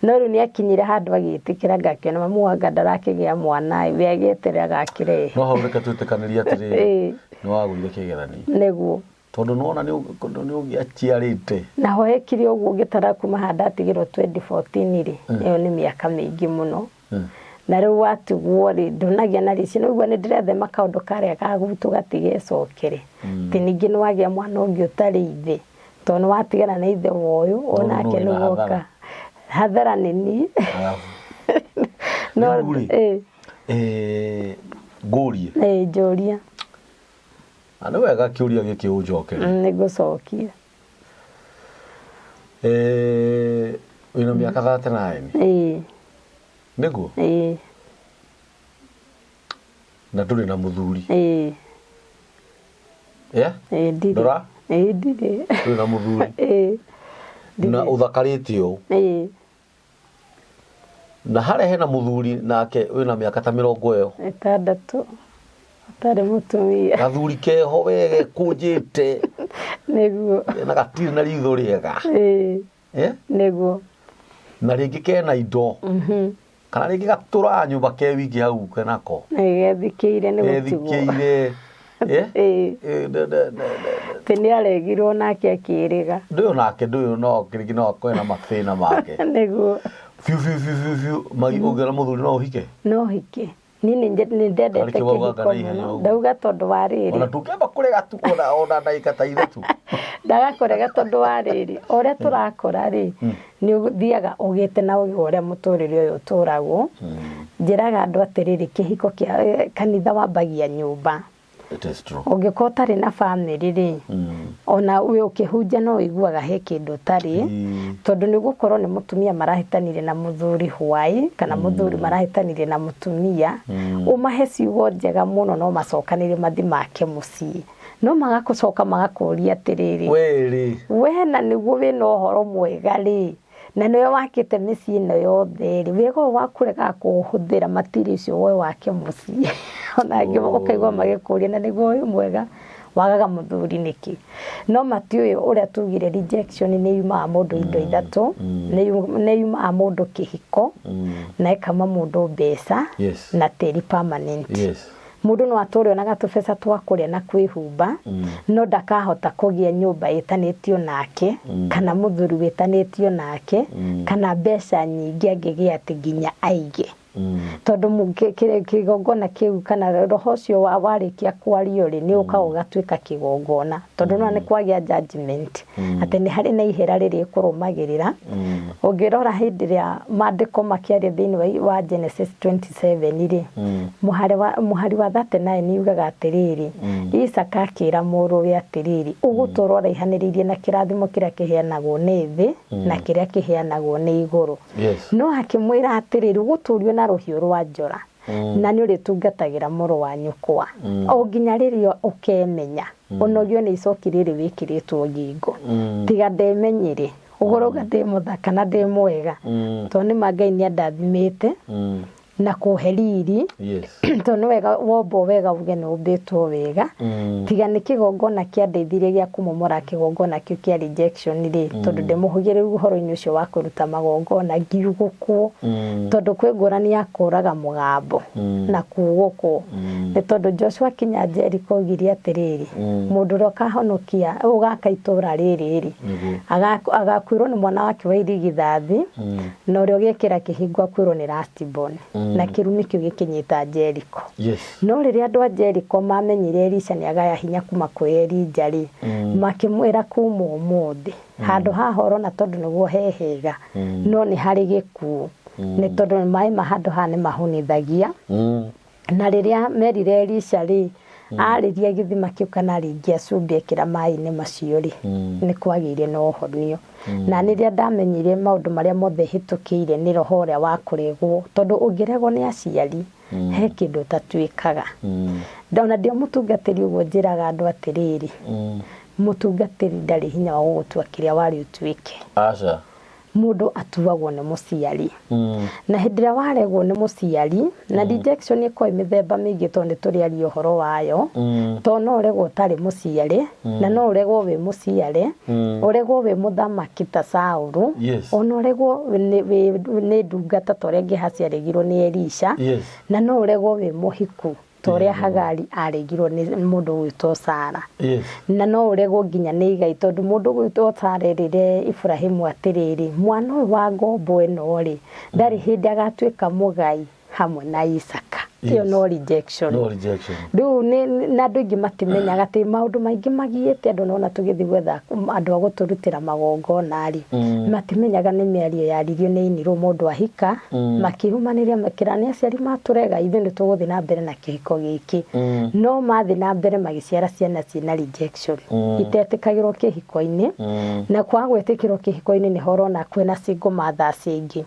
No rĩu nĩ akinyire handũ agĩtĩkĩra ngakĩona mamu anga ndarakĩgĩa mwana ĩ, we agĩeterera agakĩrehe. No hau reke twĩtĩkanĩrie atĩrĩrĩ, nĩ wagũire kĩgeranio. Nĩguo. Tondũ nĩ wona nĩ ũngĩaciarĩte. Na ho hekire ũguo ngĩtara kuma haha ndatigĩrwo 2014 rĩ, ĩyo nĩ mĩaka mĩingĩ mũno. Na rĩu watigwo rĩ, ndũnagĩa na rĩciria, nĩ ũraigua nĩ ndĩrethema kaũndũ karĩa ga gwitũ gatigecokere. Atĩ ningĩ nĩ wagĩa mwana ũngĩ ũtarĩ ithe, tondũ nĩ watigana na ithe wa ũyũ, onake nĩ woka. Hathara nĩ niĩ. No rĩu rĩ, ngũrie. Ĩĩ njũria. Na nĩ wega kĩũria gĩkĩ ũnjokerie. Nĩ ngũcokia. Wĩna mĩaka 39? Ĩĩ. Nĩguo? Ĩĩ. Na ndũrĩ na mũthuri? Ĩĩ. Yeah? Ĩĩ ndirĩ. Ndũra? Ĩĩ ndirĩ. Ndũrĩ na mũthuri? Ĩĩ. Na ũthakarĩte ũũ? Ĩĩ. Na harĩa hena mũthuri nake wĩna mĩaka ta mĩrongo ĩyo 60 ũtarĩ mũtumia. Gathuri keho we gekũnjĩte. Nĩguo. Na gatirĩ na ritho rĩega. Ĩĩ. Nĩguo. Na rĩngĩ kena indo. Kana rĩngĩ gatũraga nyũmba ke wiki hau kenako. Gethikĩire nĩ gũtigwo. Gethikĩire. Ĩĩ. Atĩ nĩ aregirwo nake akĩrĩga. Ndũyũ nake ndũyũ no rĩngĩ no akorwo na mathĩna make. Nĩguo. Biũ biũ biũ biũ biũ magi ũngĩona mũthuri no ũhike? No hike. Niĩ nĩ ndendete kĩhiko mũno. Ndauga tondũ wa rĩrĩ. Ona tũngĩamba kũrega tu ona ndagĩka ta ithatũ. Ndagakũrega tondũ wa rĩrĩ. O ũrĩa tũrakũra rĩ, nĩ ũthiaga ũgĩte na ũgĩ wa ũrĩa mũtũrĩre ũyũ ũtũragwo. Njĩraga andũ atĩrĩrĩ, kĩhiko kĩa kanitha wambagia nyũmba. It is true. Ũngĩkorwo ũtarĩ na bamĩrĩ rĩ, ona wĩ ũkĩhunjia no ũiguaga he kĩndũ ũtarĩ, tondũ nĩ gũkorwo nĩ mũtumia marahĩtanire na mũthuri hwaĩ, kana mũthuri marahĩtanire na mũtumia, ũmahe ciugo njega mũno no macokanĩrie mathi make mũciĩ. No magakũcoka magakũria atĩrĩrĩ, we rĩ, we na nĩguo wĩna ũhoro mwega rĩ, na nĩwe wakĩte mĩciĩ ĩno yothe rĩ, wega ũyũ waku ũregaga kũũhũthĩra matiri ũcio we wake mũciĩ. Ona angĩ ũkaigua magĩkũria na nĩguo wĩ mwega wagaga mũthuri nĩkĩ. No matiũĩ ũrĩa tugire rejection nĩ yumaga mũndũ indo ithatũ, nĩ yumaga mũndũ kĩhiko, na ĩkama mũndũ mbeca, na tĩri permanent. Mũndũ no atũre ona gatũbeca twa kũrĩa na kwĩhumba, no ndakahota kũgĩa nyũmba ĩtanĩtio nake, kana mũthuri wĩtanĩtio nake, kana mbeca nyingĩ angĩgĩa atĩ nginya aige. Tondũ kĩgongona kĩu kana roho ũcio warĩkia kwario rĩ, nĩ ũkaga ũgatuĩka kĩgongona. Tondũ no nĩ kwagĩa judgment, atĩ nĩ harĩ na ihera rĩrĩ kũrũmagĩrĩra. Ũngĩrora hĩndĩ ĩrĩa maandĩko makĩaria thĩinĩ wa Genesis 27 rĩ, mũhari wa 39 yugaga atĩrĩrĩ, Isaka akĩra mũrũwe atĩrĩrĩ, ũgũtũũra ũraihanĩrĩirie na kĩrathimo kĩrĩa kĩheanagwo nĩ thĩ na kĩrĩa kĩheanagwo nĩ igũrũ. No akĩmwĩra atĩrĩrĩ, ũgũtũũrio na rũhiũ rwa njora, na nĩ ũrĩtungatagĩra mũrũ wa nyũkwa o nginya rĩrĩa ũkemenya, ũnogio nĩ icoki rĩrĩ wĩkĩrĩtwo ngingo. Tiga ndemenyere, ũgũrũga ndĩ mũthaka na ndĩ mwega, tondũ nĩ ma Ngai nĩ andathimĩte na kũhe riri. Tondũ nĩ wega wombwo wega uge nĩ ũmbĩtwo wega. Tiga nĩ kĩgongona kĩandeithirie gĩa kũmomora kĩgongona kĩu kĩa rejection rĩ, tondũ ndĩmũhũgĩrĩru ũhoro-inĩ ũcio wa kũruta magongona ngiugũkwo, tondũ kwĩ ngũrani ya kũraga mũgambo na kuugũkwo. Nĩ tondũ Joshua kinya Jericho oigire atĩrĩrĩ, mũndũ ũrĩa ũkahonokia ũgaka itũra rĩrĩ rĩ, agakuĩrwo nĩ mwana wake wa irigithathi, na ũrĩa ũgekĩra kĩhingo akuĩrwo nĩ last born. Na kĩrumi kĩu gĩkĩnyita Jericho. No rĩrĩa andũ a Jericho mamenyire Elisha nĩ agaya hinya kuma kwĩ Elija rĩ, makĩmwĩra kuma ũmũthĩ handũ haha ũrona tondũ nĩguo he hega, no nĩ harĩ gĩkuũ, nĩ tondũ maĩ ma handũ haha nĩ mahunithagia. Na rĩrĩa merire Elisha rĩ, arĩria gĩthima kĩu kana arĩngia cumbĩ ekĩra maĩ-inĩ macio rĩ, nĩ kwagĩire na ũhonio. Na rĩrĩa ndamenyire maũndũ marĩa mothe hĩtũkĩire nĩ roho ũrĩa wa kũregwo, tondũ ũngĩregwo nĩ aciari, he kĩndũ ũtatuĩkaga. Ona ndio mũtungatĩri ũguo njĩraga andũ atĩrĩrĩ, mũtungatĩri ndarĩ hinya wa gũgũtua kĩrĩa warĩ ũtuĩke. Aca. Mũndũ atuagwo nĩ mũciari. Na hĩndĩ ĩrĩa waregwo nĩ mũciari, na rejection ĩkoragwo ĩ mĩthemba mĩingĩ tondũ nĩ tũrĩaria ũhoro wayo, tondũ no ũregwo ũtarĩ mũciari, na no ũregwo wĩ mũciari, ũregwo wĩ mũthamaki ta Saũlũ, ona ũregwo nĩ ndungata ta ũrĩa Gehazi aregirwo nĩ Elisha, na no ũregwo wĩ mũhiku ta ũrĩa Hagari aregirwo nĩ mũndũ ũgwĩtwo Sara. Na no ũregwo nginya nĩ igai, tondũ mũndũ ũgwĩtwo Sara erire Iburahĩmu atĩrĩrĩ, mwana ũyũ wa ngombo ĩno rĩ, ndarĩ hĩndĩ agatuĩka mũgai hamwe na Isaka. Ĩyo no rejection. No rejection. Rĩu na andũ aingĩ matimenyaga atĩ maũndũ maingĩ magiĩte andũ nona tũgĩthiĩ gwetha andũ a gũtũrutĩra magongona rĩ, matimenyaga nĩ mĩario yaririo nĩ inirwo mũndũ ahika, makiumanĩria makĩra nĩ aciari matũrega, ithuĩ nĩ tũgũthiĩ na mbere na kĩhiko gĩkĩ. No mathiĩ na mbere magĩciara ciana ciĩna rejection. Itetĩkagĩrwo kĩhiko-inĩ, na kwaga gwĩtĩkĩrwo kĩhiko-inĩ nĩho ũrona kwĩna single mothers aingĩ.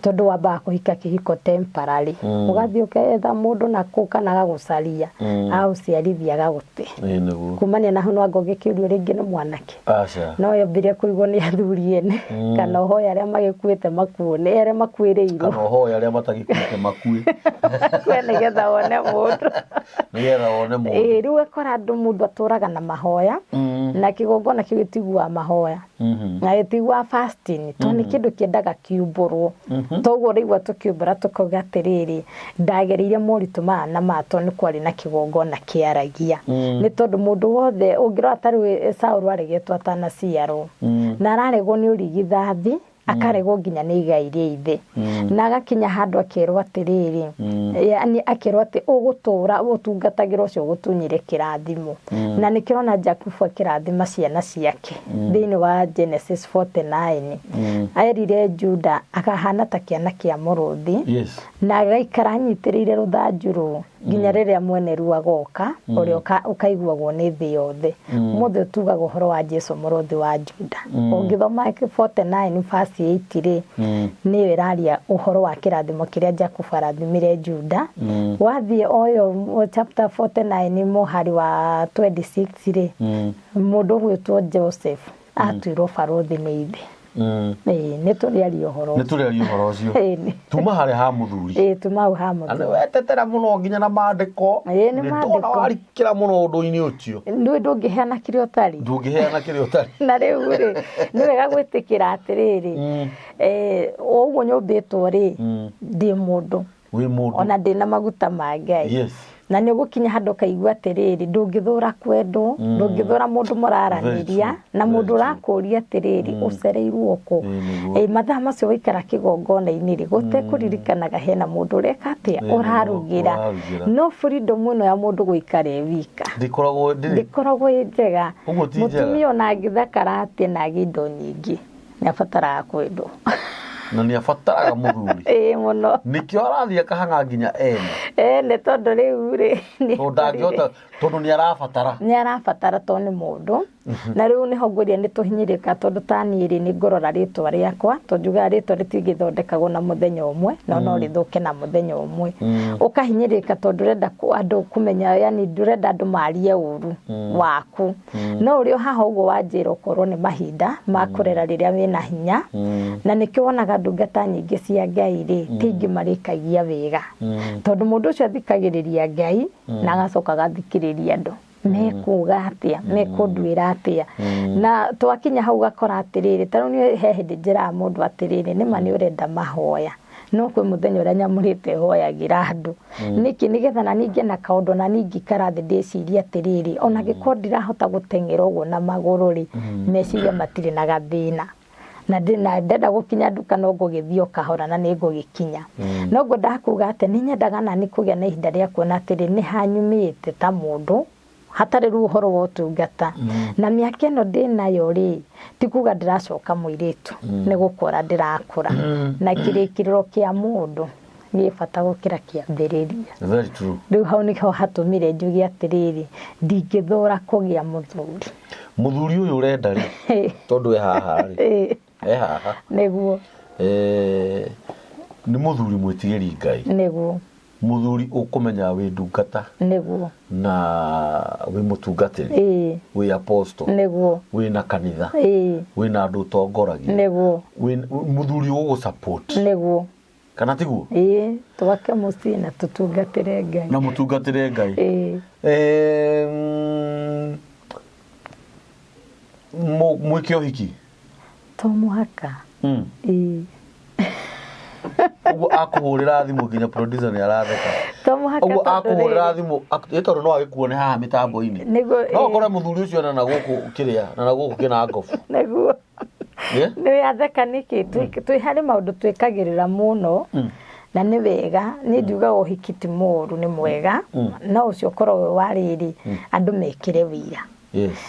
Tondũ wambaga kũhika kĩhiko temporary. Ũgathiĩ ũketha Agũgwetha mũndũ nakũu kana agagũcaria, agagũciarithia agagũte. Ĩĩ nĩguo. Kumania na hau no anga ũngĩkĩũrio rĩngĩ nĩ mwanake. Aca. No yambire kũigwo nĩ athuri ene kana ũhoe arĩa magĩkuĩte makuone, arĩa makuĩrĩirwo. Kana ũhoe arĩa matagĩkuĩte makue. Makue nĩgetha wone mũndũ. Nĩgetha wone mũndũ. Ĩĩ rĩu ũgakora andũ mũndũ atũraga na mahoya na kĩgongona kĩu gĩtiguaga mahoya. Na gĩtiguaga fasting tondũ nĩ kĩndũ kĩendaga kiumbũrwo. Toguo ũraigua tũkiumbũra tũkauga atĩrĩrĩ, ndagereire moritũ maya na maya tondũ nĩ kwarĩ na kĩgongona kĩaragia. Nĩ tondũ mũndũ wothe ũngĩrora ta rĩu Saũlũ aregetwo atanaciarwo na araregwo nĩ ũrigithathi, akaregwo nginya nĩ igai rĩa ithe. Na agakinya handũ akerwo atĩrĩrĩ, yaani akerwo atĩ ũgũtũra ũtungatagĩra ũcio ũgũtunyire kĩrathimo. Na nĩkĩo ũrona Jakubu akĩrathima ciana ciake thĩinĩ wa Genesis 49. Erire Juda akahana ta kĩana kĩa mũrũthi. Na agaikara anyitĩrĩire rũthanju rũu nginya rĩrĩa mwene ruo agoka, ũrĩa ũkaiguagwo nĩ thĩ yothe. Ũmũthĩ tugaga ũhoro wa Jesu mũrũthi wa Juda. Ũngĩthoma 49 verse 8 rĩ, nĩyo ĩraria ũhoro wa kĩrathimo kĩrĩa Jakubu arathimire Juda. Wathiĩ o ĩyo chapter 49 mũhari wa 26 rĩ, mũndũ ũgwĩtwo Joseph atuirwo barũthi nĩ ithe. Ĩĩ, nĩ tũrĩaria ũhoro Nĩ tũrĩaria ũhoro ũcio. Ĩĩ. Tuma harĩa ha mũthuri. Ĩĩ, tuma hau ha Na mũthuri. nĩ wetetera mũno nginya na mandĩko. Ĩĩ, nĩ Nĩ ndona maandĩko. warikĩra mũno ũndũ-inĩ ũcio. Ndũĩ ndũngĩheana kĩrĩa ũtarĩ. Ndũngĩheana kĩrĩa ũtarĩ. Na rĩu rĩ, nĩ wega gwĩtĩkĩra atĩrĩrĩ, o ũguo nyũmbĩtwo rĩ, ndĩ mũndũ. Wĩ mũndũ. Ona ndĩna maguta ma Ngai. Na nĩ ũgũkinya handũ ũkaigua atĩrĩrĩ, ndũngĩthũra kwendwo, ndũngĩthũra mũndũ mũraranĩria, na mũndũ ũrakũria atĩrĩrĩ, ũcereirwo kũ? Nĩguo. Mathaa macio waikara kĩgongona-inĩ rĩ, gũtekũririkanaga hena mũndũ ũreka atĩa? Ũrarugĩra. Ũrarugĩra. No freedom ĩno ya mũndũ gũikara e wika. Ndĩkoragwo ndĩrĩ. Ndĩkoragwo ĩ njega. Ũguo ti njega. Mũtumia ona angĩthakara atĩa na agĩe indo nyingĩ, nĩ abataraga kwendwo. Na nĩ abataraga mũthuri. Ĩĩ mũno. Nĩkĩo arathiĩ akahang'a nginya ene. Ene tondũ rĩu rĩ, nĩ Tondũ ndangĩhota, tondũ nĩ arabatara. Nĩ arabatara tondũ nĩ mũndũ. Na rĩu nĩho ngwĩrire nĩ tũhinyĩrĩrĩkaga tondũ ta niĩ rĩ, nĩ ngũrora rĩtwa rĩakwa, tondũ njugaga rĩtwa rĩtingĩthondekagwo na mũthenya ũmwe, no no rĩthũke na mũthenya ũmwe. Ũkahinyĩrĩrĩka tondũ ndũrenda andũ kũmenya, yani ndũrenda andũ marie ũru waku. No ũrĩ o haha ũguo wanjĩra ũkorwo nĩ mahinda ma kũrera rĩrĩa wĩna hinya, na nĩkĩo wonaga ndungata nyingĩ cia Ngai rĩ, ti aingĩ marĩkagia wĩra. Tondũ mũndũ ũcio athikagĩrĩria Ngai, na agacoka agathikĩrĩria andũ. Mekuga atĩa, mekũnduĩra atĩa. Na twakinya hau ũgakora atĩrĩrĩ, ta rĩu niĩ he hĩndĩ njĩraga mũndũ atĩrĩrĩ, nĩma nĩ ũrenda mahoya, no kwĩ mũthenya ũrĩa nyamũrĩte hoyagĩra andũ. Nĩkĩ? Nĩgetha na niĩ ngĩe na kaũndũ na niĩ ingĩikara thĩ ndĩcirie atĩrĩrĩ, ona angĩkorwo ndirahota gũteng'era ũguo na magũrũ rĩ, meciria matirĩ na gathĩna. Na ndenda gũkinya nduka no ngũgĩthiĩ o kahora na nĩ ngũgĩkinya. No ngwendaga kuga atĩ nĩ nyendaga nani kũgĩa na ihinda rĩa kuona atĩrĩ, nĩ hanyumĩte ta mũndũ, hatarĩ rĩu ũhoro wa ũtungata. Na mĩaka ĩno ndĩnayo rĩ, ti kuga ndĩracoka mũirĩtu, nĩ gũkũra ndĩrakũra. Na kĩrĩkĩrĩro kĩa mũndũ gĩ bata gũkĩra kĩambĩrĩria. Very true. Rĩu hau nĩho hatũmire njuge atĩrĩrĩ, ndingĩthũra kũgĩa mũthuri. Mũthuri ũyũ ũrenda rĩ, tondũ e haha rĩ, e haha. Nĩguo. Nĩ mũthuri mwĩtigĩri Ngai. Nĩguo. Mũthuri ũkũmenya wĩ ndungata. Nĩguo. Na wĩ mũtungatĩri. Wĩ apostle. Nĩguo. Wĩ na kanitha. Wĩ na andũ ũtongoragia. Nĩguo. Wĩ mũthuri ũgũgũ support. Nĩguo. Kana tiguo? Ĩĩ, twake mũciĩ na tũtungatĩre Ngai. Na mũtungatĩre Ngai. Ĩĩ. Mwĩke ũhiki? To mũhaka. Ĩĩ. Ũguo akũhũrĩra thimũ nginya producer nĩ aratheka. To mũhaka Ũguo tondũ akũhũrĩra rĩrĩ. thimũ, ĩ tondũ no agĩkuone haha mĩtambo-inĩ. Nĩguo, No ĩĩ. ũkore mũthuri ũcio na gũkũ kĩrĩa, na gũkũ kĩnangobu. Nĩguo. Nĩ atheka nĩkĩ? Twĩ harĩ maũndũ twĩkagĩrĩra mũno, na nĩ wega. Niĩ ndiugaga ũhiki ti mũũru, nĩ mwega, no ũcio ũkorwo wĩ wa rĩrĩ, andũ mekĩre wĩira.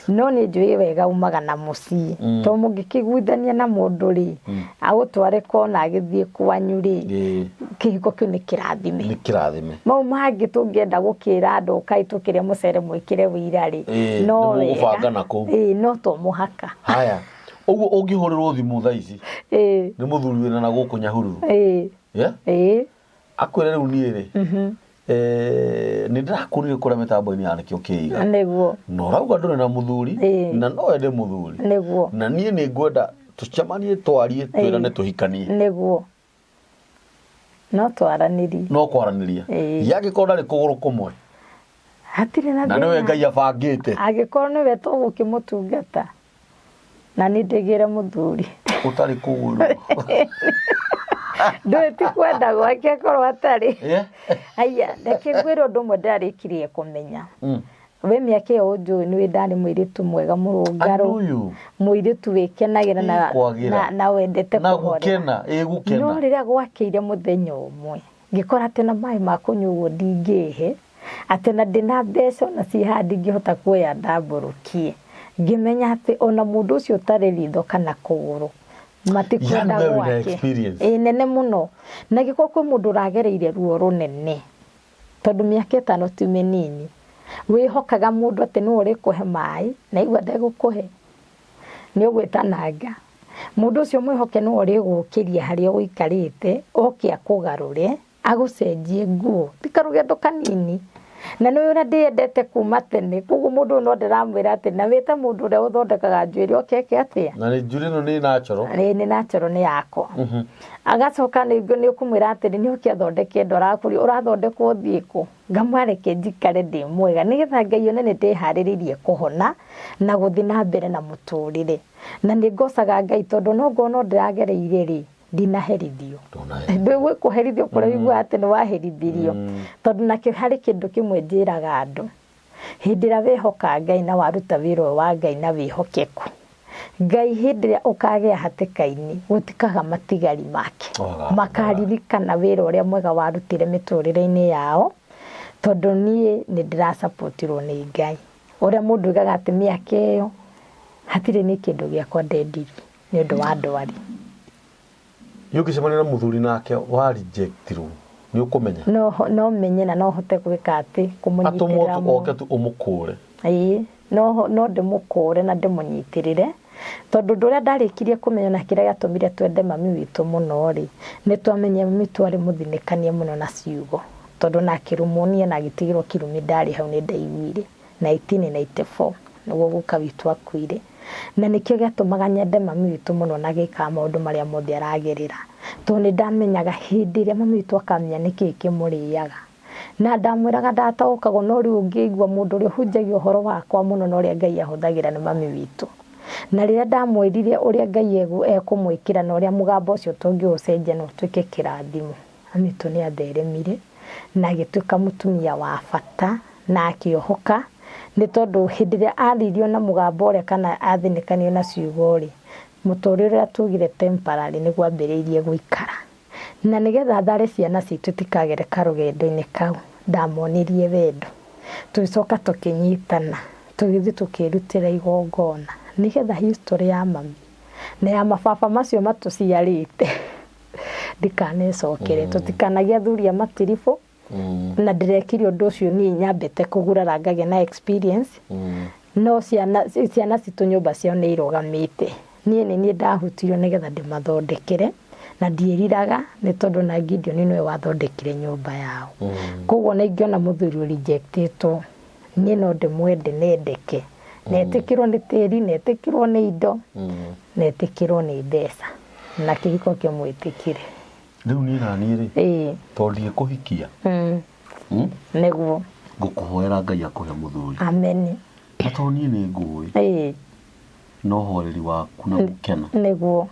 No nĩ njũĩ wega umaga na mũciĩ. Tondũ mũngĩkĩiguithania na mũndũ rĩ, agũtware kona agĩthiĩ kwanyu rĩ, kĩhiko kĩu nĩ kĩrathime. Nĩ kĩrathime. Mau mangĩ tũngĩenda gũkĩra andũ ũkai tũkĩrĩe mũcere mwĩkĩre wĩira rĩ, no Nĩ wega. mũgũbanga na kũu. No to mũhaka. Haya. Ũguo ũngĩhũrĩrwo thimũ thaa ici nĩ mũthuri wĩna na gũkũ Nyahururu. Akwĩre rĩu niĩ rĩ, Nĩ ndĩrakuonire kũrĩa mĩtambo-inĩ ya nĩkĩo kĩiga. Nĩguo. Na ũrauga ndũrĩ na mũthuri na no wende mũthuri. Nĩguo. Na niĩ nĩ ngwenda tũcemanie, twarie, twĩrane, tũhikanie. Nĩguo. No twaranĩrie. No kwaranĩria. Yangĩkorwo ndarĩ kũgũrũ kũmwe. Hatirĩ na Na nĩwe thĩna. Ngai abangĩte. Angĩkorwo nĩwe tũgũkĩmũtungata na niĩ ndĩgĩre mũthuri. Ũtarĩ kũgũrũ. Ndũĩ ti kwenda gwake akorwo atarĩ. Haiya, reke ngwĩre ũndũ ũmwe ndĩrarĩkirie kũmenya. We mĩaka ĩyo ũnjũĩ nĩ ndarĩ mũirĩtu mwega mũrũngarũ. I know you. Mũirĩtu wĩkenagĩra Ĩkwagĩra. na wendete Na kũhorera. gũkena, ĩ gũkena. No rĩrĩa gwakĩire mũthenya ũmwe, ngĩkora atĩ na maĩ ma kũnyua ũguo ndingĩhe, atĩ na ndĩna mbeca ona ciĩ haha ndingĩhota kuoya ndambũrũkie. Ngĩmenya atĩ ona mũndũ ũcio ũtarĩ ritho kana kũgũrũ, matikwenda Yani we wĩna gwake. experience. Ĩ nene mũno. Na angĩkorwo kwĩ mũndũ ũragereire ruo rũnene, tondũ mĩaka 5 ti mĩnini, wĩhokaga mũndũ atĩ nĩwe ũrĩkũhe maĩ, na aigua ndegũkũhe, nĩ ũgwĩtananga. Mũndũ ũcio mwĩhoke nĩwe ũrĩgũkĩria harĩa ũikarĩte, oke akũgarũre, agũcenjie nguo, ti karũgendo kanini. Na nĩ ũrĩa ndĩyendete kuma tene, koguo mũndũ ũyũ no ndĩramwĩra atĩ na wĩte mũndũ ũrĩa ũthondekaga njuĩrĩ oke eke atĩa? Na nĩ njuĩrĩ ĩno nĩ natural. Ĩĩ, nĩ natural, nĩ yakwa. Agacoka ningĩ nĩ ũkũmwĩra atĩrĩ, nĩ oke athondeke ndwara akũrie, ũrathondekwo ũthiĩ kũ? Ngamwareke njikare ndĩ mwega, nĩgetha Ngai one nĩ ndĩharĩrĩirie kũhona na gũthiĩ na mbere na mũtũrĩre. Na nĩ ngocaga Ngai tondũ no ngorwo no ndĩragereire rĩ, ndinaherithio. Ndũnaherithio. Ndũĩ kũherithio kũrĩa ũiguaga atĩ nĩ waherithirio. Tondũ nakĩo harĩ kĩndũ kĩmwe njĩraga andũ. Hĩndĩ ĩrĩa wehoka Ngai na waruta wĩra ũyũ wa Ngai na wĩhokeku, Ngai hĩndĩ ĩrĩa ũkagĩa hatĩka-inĩ, gũtikaga matigari make. Waga. Makaririkana wĩra ũrĩa mwega warutire mĩtũrĩre-inĩ yao, tondũ niĩ nĩ ndĩracapotirwo nĩ Ngai. Ũrĩa mũndũ oigaga atĩ mĩaka ĩyo, hatirĩ niĩ kĩndũ gĩakwa ndendirie nĩ ũndũ wa ndwari. Nĩ ũngĩcemania na mũthuri nake wa rejectirwo, nĩ ũkũmenya? No menye na no hote gwĩka atĩ, kũmũnyitĩrĩra Atũmwo tu mũno. oke tu ũmũkũre. Ĩĩ, no ndĩmũkũre na ndĩmũnyitĩrĩre, tondũ ũndũ ũrĩa ndarĩkirie kũmenya na kĩrĩa gĩatũmire twende mami witũ mũno rĩ, nĩ twamenyire mami witũ arĩ mũthinĩkanie mũno na ciugo, tondũ na akĩrumwo niĩ na agĩtigĩrwo kĩrumi ndarĩ hau nĩ ndaiguire, 1994 nĩguo guka witũ akuire. Na nĩkĩo gĩatũmaga nyende mami witũ mũno na gĩkaga maũndũ marĩa mothe aragerera, tondũ nĩ ndamenyaga hĩndĩ ĩrĩa mami witũ akamenya nĩkĩĩ kĩmũrĩaga. Na ndamwĩraga ndataũkagwo, no rĩu ũngĩigua mũndũ ũrĩa ũhunjagia ũhoro wakwa mũno na ũrĩa Ngai ahũthagĩra nĩ mami witũ. Na rĩrĩa ndamwĩrire ũrĩa Ngai ekũmwĩkĩra na ũrĩa mũgambo ũcio tũngĩũcenjia na ũtuĩke kĩrathimo, mami witũ nĩ atheremire na agĩtuĩka mũtumia wa bata na akĩohoka, nĩ tondũ hĩndĩ ĩrĩa aririo na mũgambo ũrĩa kana athinĩkanio na ciugo rĩ, mũtũrĩre ũrĩa tugire temporary nĩguo ambĩrĩirie gũikara. Na nĩgetha thare ciana citũ itikagere karũgendo-inĩ kau, ndamonirie wendo. Tũgĩcoka tũkĩnyitana, tũgĩthiĩ tũkĩrutĩra igongona, nĩgetha history ya mami na ya mababa macio matũciarĩte ndikanecokere. Tũtikanagĩe athuri a matiribũ, na ndĩrekire ũndũ ũcio niĩ nyambĩte kũgurara ngagĩa na experience. No ciana citũ nyũmba ciao nĩ irũgamĩte. Niĩ nĩ niĩ ndahutirio nĩgetha ndĩmathondekere, na ndiĩriraga nĩ tondũ na Gideon nĩwe wathondekire nyũmba yao. Koguo na ingĩona mũthuri ũrejectĩtwo, niĩ no ndĩmwende nendeke. Netĩkĩrwo nĩ tĩri, netĩkĩrwo nĩ indo, netĩkĩrwo nĩ mbeca. Na kĩhiko kĩmwĩtĩkĩre. Rĩu niĩ na niĩ rĩ, tondũ ndigĩkũhikia. Nĩguo. Ngũkũhoera Ngai akũhe mũthuri. Amen. Na tondũ niĩ nĩ ngũĩ. Na ũhoreri waku na gũkena. Nĩguo.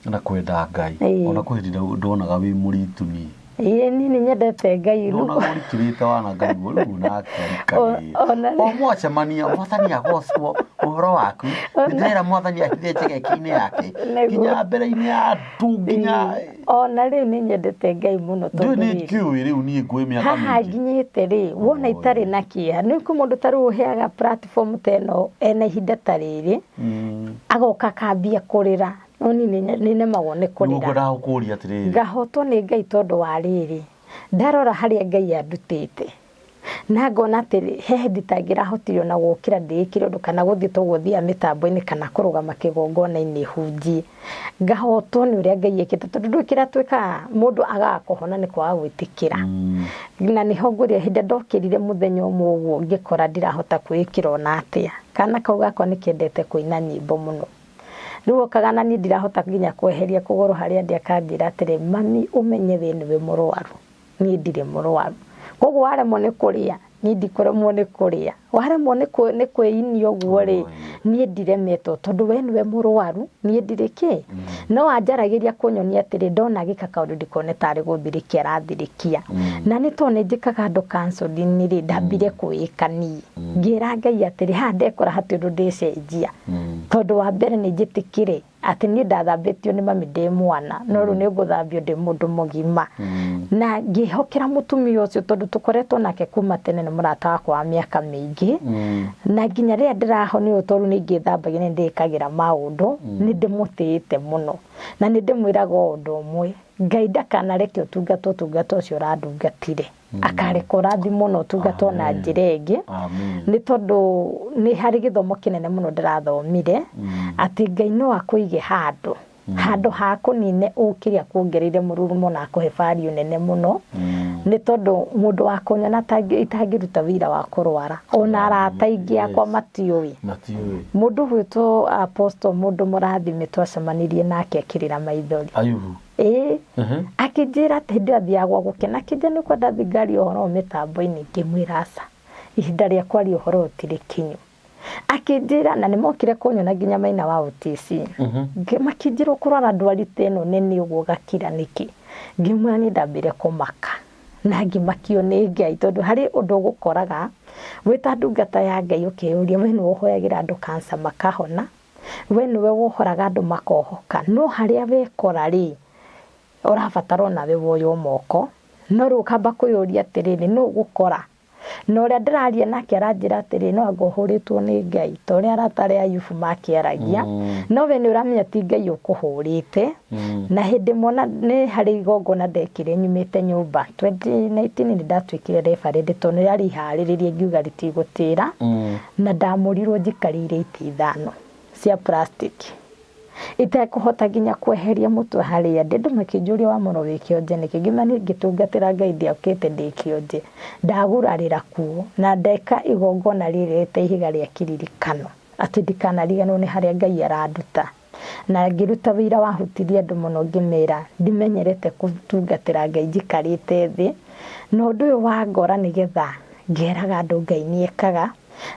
Na kwenda Ngai. Ona kwĩ hĩndĩ ndonaga wĩ mũritu niĩ. Ĩĩ, niĩ nĩ nyendete Ngai. Ndonaga ũrikĩrĩte wana Ngai rĩu nake arikagĩra. O mwacemania, mwathani agocwo ũhoro waku. Nĩ ndĩrera mwathani ahithe njegeke-inĩ yake. Nginya mbere-inĩ ya andũ, nginya Ona rĩu nĩ nyendete Ngai mũno tondũ Ndũĩ nĩ ngĩũĩ rĩu niĩ ngũĩ mĩaka Haha mĩingĩ. nginyĩte rĩ, wona itarĩ na kĩeha. Nĩ kwĩ mũndũ ta rĩu ũheaga platform ta ĩno ena ihinda ta rĩrĩ, agoka akambia kũrĩra. No niĩ nĩ nemagwo nĩ kũrĩra. Nĩguo ngwendaga gũkũria atĩrĩrĩ. Ngahotwo nĩ Ngai tondũ wa rĩrĩ, ndarora harĩa Ngai andutĩte. Na ngona atĩ he hĩndĩ itangĩrahotire ona gũkĩra ndĩĩkĩre ũndũ kana gũthiĩ toguo thiaga mĩtambo-inĩ kana kũrũgama kĩgongona-inĩ hunjie. Ngahotwo nĩ ũrĩa Ngai ekĩte tondũ ndũĩ kĩrĩa twĩkaga mũndũ agaga kũhona nĩ kwaga gwĩtĩkĩra. Na nĩho ngwĩrire hĩndĩ ĩrĩa ndokĩrire mũthenya ũmwe ũguo ngĩkora ndirahota kwĩĩkĩra ona atĩa. Kana kau gakwa nĩ kendete kũina nyĩmbo mũno. Rĩu okaga na niĩ ndirahota nginya kweheria kũgũrũ harĩa ndĩ akanjĩra atĩrĩ, mami ũmenye we nĩwe mũrwaru. Niĩ ndirĩ mũrwaru. Koguo waremwo nĩ kũrĩa, niĩ ndikũremwo nĩ kũrĩa. Waremwo nĩ kwĩinia ũguo rĩ, niĩ ndiremetwo tondũ we nĩwe mũrwaru, niĩ ndirĩ kĩ. No anjaragĩria kũnyonia atĩrĩ, ndona agĩka kaũndũ ndikone tarĩ gũthirĩkia arathirĩkia. Na nĩ tondũ nĩ njĩkaga andũ counseling rĩ, ndambire kwĩĩka niĩ. Ngĩra Ngai atĩrĩ, haha ndekora hatirĩ ũndũ ndĩcenjia. Tondũ wa mbere nĩ njĩtĩkĩre atĩ niĩ ndathambĩtio nĩ mami ndĩ mwana no rĩu nĩ ngũthambio ndĩ mũndũ mũgima. Na ngĩhokera mũtumia ũcio tondũ tũkoretwo nake kuma tene nĩ mũrata wakwa wa mĩaka mĩingĩ. Na nginya rĩrĩa ndĩrahonio tondũ nĩ ngĩthambagia nĩ ndĩkagĩra maũndũ, nĩ ndĩmũtĩĩte mũno. Na nĩ ndĩmwĩraga o ũndũ ũmwe, Ngai ndakanareke ũtungata ũtungata ũcio ũrandungatire. Akareka ũrathimwo na ũtungatwo na njĩra ĩngĩ. Nĩ tondũ nĩ harĩ gĩthomo kĩnene mũno ndĩrathomire, atĩ Ngai no akũige handũ, handũ ha kũnine ũkĩre akuongereire mũrurumo na akũhe value nene mũno. Nĩ tondũ mũndũ wa kũnyona itangĩruta wĩira wa kũrwara, ona arata aingĩ akwa matiũĩ. Mũndũ ũgwĩtwo Apostle mũndũ mũrathime twacemanirie nake akĩrĩra maithori. Ayubu. Ĩĩ. Akĩnjĩra atĩ hĩndĩ ĩyo athiaga gwa gũkena, akĩnjĩra nĩ ũkwenda thiĩ ngarie ũhoro ũyũ mĩtambo-inĩ, ngĩmwĩra aca, ihinda rĩa kwaria ũhoro ũyũ ti rĩkinyu. Akĩnjĩra, na nĩ mokire kũnyona nginya maina wa OTC, makĩnjĩra ũkũrwara ndwari ta ĩno nene ũguo ũgakira nĩkĩ? Ngĩmwĩra niĩ ndambire kũmaka na ngĩmakio nĩ Ngai tondũ harĩ ũndũ ũgũkoraga wĩ ta ndungata ya Ngai ũkeyũria we nĩwe ũhoyagĩra andũ cancer makahona, We nĩwe wohoraga andũ makohoka, no harĩa wekora rĩ, ũrabatara onawe woywo moko, no rĩu ũkamba kwĩyũria atĩrĩrĩ, nũ ũgũkora? Na ũrĩa ndĩraria nake aranjĩra atĩrĩ, no anga ũhũrĩtwo nĩ Ngai, ta ũrĩa arata arĩa Ayubu makĩaragia, no we nĩ ũramenya ti Ngai ũkũhũrĩte. Na hĩndĩ ĩmwe ona nĩ harĩ igongona ndekire nyumĩte nyũmba, 2019 nĩ ndatuĩkire reverend tondũ nĩ rĩarĩ iharĩrĩria ngiuga rĩtigũtĩra. Na ndamũrirwo njikarĩire itĩ ithano cia plastic itekũhota nginya kweheria mũtwe harĩa ndĩ. Andũ makĩnjũria wamũrwo wĩ kĩonje nĩkĩ, ngĩmera niĩ ngĩtungatĩra Ngai ndiokĩte ndĩ kĩonje, ndagurarĩra kuo na ndeka igongona rĩrĩ ta ihiga rĩa kĩririkano atĩ ndikanariganĩrwo nĩ harĩa Ngai aranduta. Na ngĩruta ũira wahutirie andũ mũno ngĩmera ndimenyerete gũtungatĩra Ngai njikarĩte thĩ, na ũndũ ũyũ wangora nĩgetha ngeraga andũ Ngai nĩ ekaga,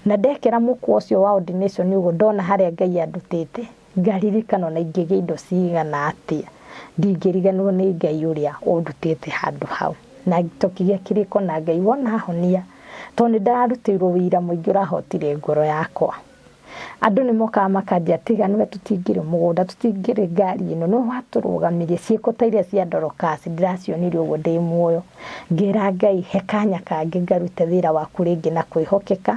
na ndekĩra mũkwa ũcio wa ordination ũguo ndona harĩa Ngai andutĩte, ngaririkana ona ingĩgĩa indo cigana atĩa, ndingĩriganĩrwo nĩ Ngai ũrĩa ũndutĩte handũ hau. Na tũkĩgĩa kĩrĩko na Ngai wona honia, tondũ nĩ ndararutĩirwo ũira mũingĩ ũrahotire ngoro yakwa. Andũ nĩ mokaga makanjia tiga nĩwe tũtingĩrĩ mũgũnda, tũtingĩrĩ ngari ĩno, nĩwe watũrũgamirie, ciĩko ta iria cia Dorokasi ndĩracionire ũguo ndĩ muoyo. Ngĩra Ngai he kanya kangĩ ngarute wĩra waku rĩngĩ na kwĩhokeka,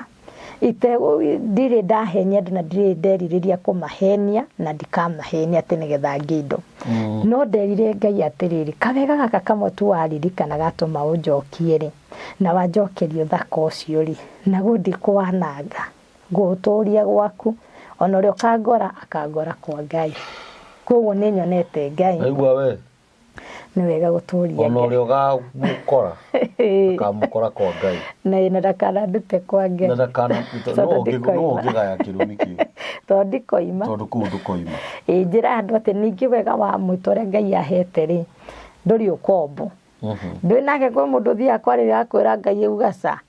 ndirĩ ndahenia andũ na ndirĩ nderirĩria kũmahenia na ndikamahenia atĩ nĩgetha ngĩe indo. No nderire Ngai atĩrĩrĩ, kawega gaka kamwe tu waririkana gatũma ũnjokie rĩ, na wanjokeria ũthaka ũcio rĩ, naguo ndikũwananga. Ngũũtũũria gwaku, o na ũrĩa ũkangora akangora kwa Ngai. Kwoguo nĩ nyonete Ngai. Waigua we? Nĩ wega gũtũũria Ona ũrĩa ũgamũkora akamũkora kwa Ngai. Na na ndakanandute kwa Ngai. Na ndakana no ũngĩgaya kĩrumi kĩu. Tondũ ndikoima. Tondũ kũu ndũkoima. Ĩ njĩra andũ atĩ ningĩ wega wa mwĩto ũrĩa Ngai ahete rĩ, ndũrĩ ũkombo. Ndũĩ nake kwĩ mũndũ ũthiaga kwarĩrĩra akwĩra Ngai auga ca.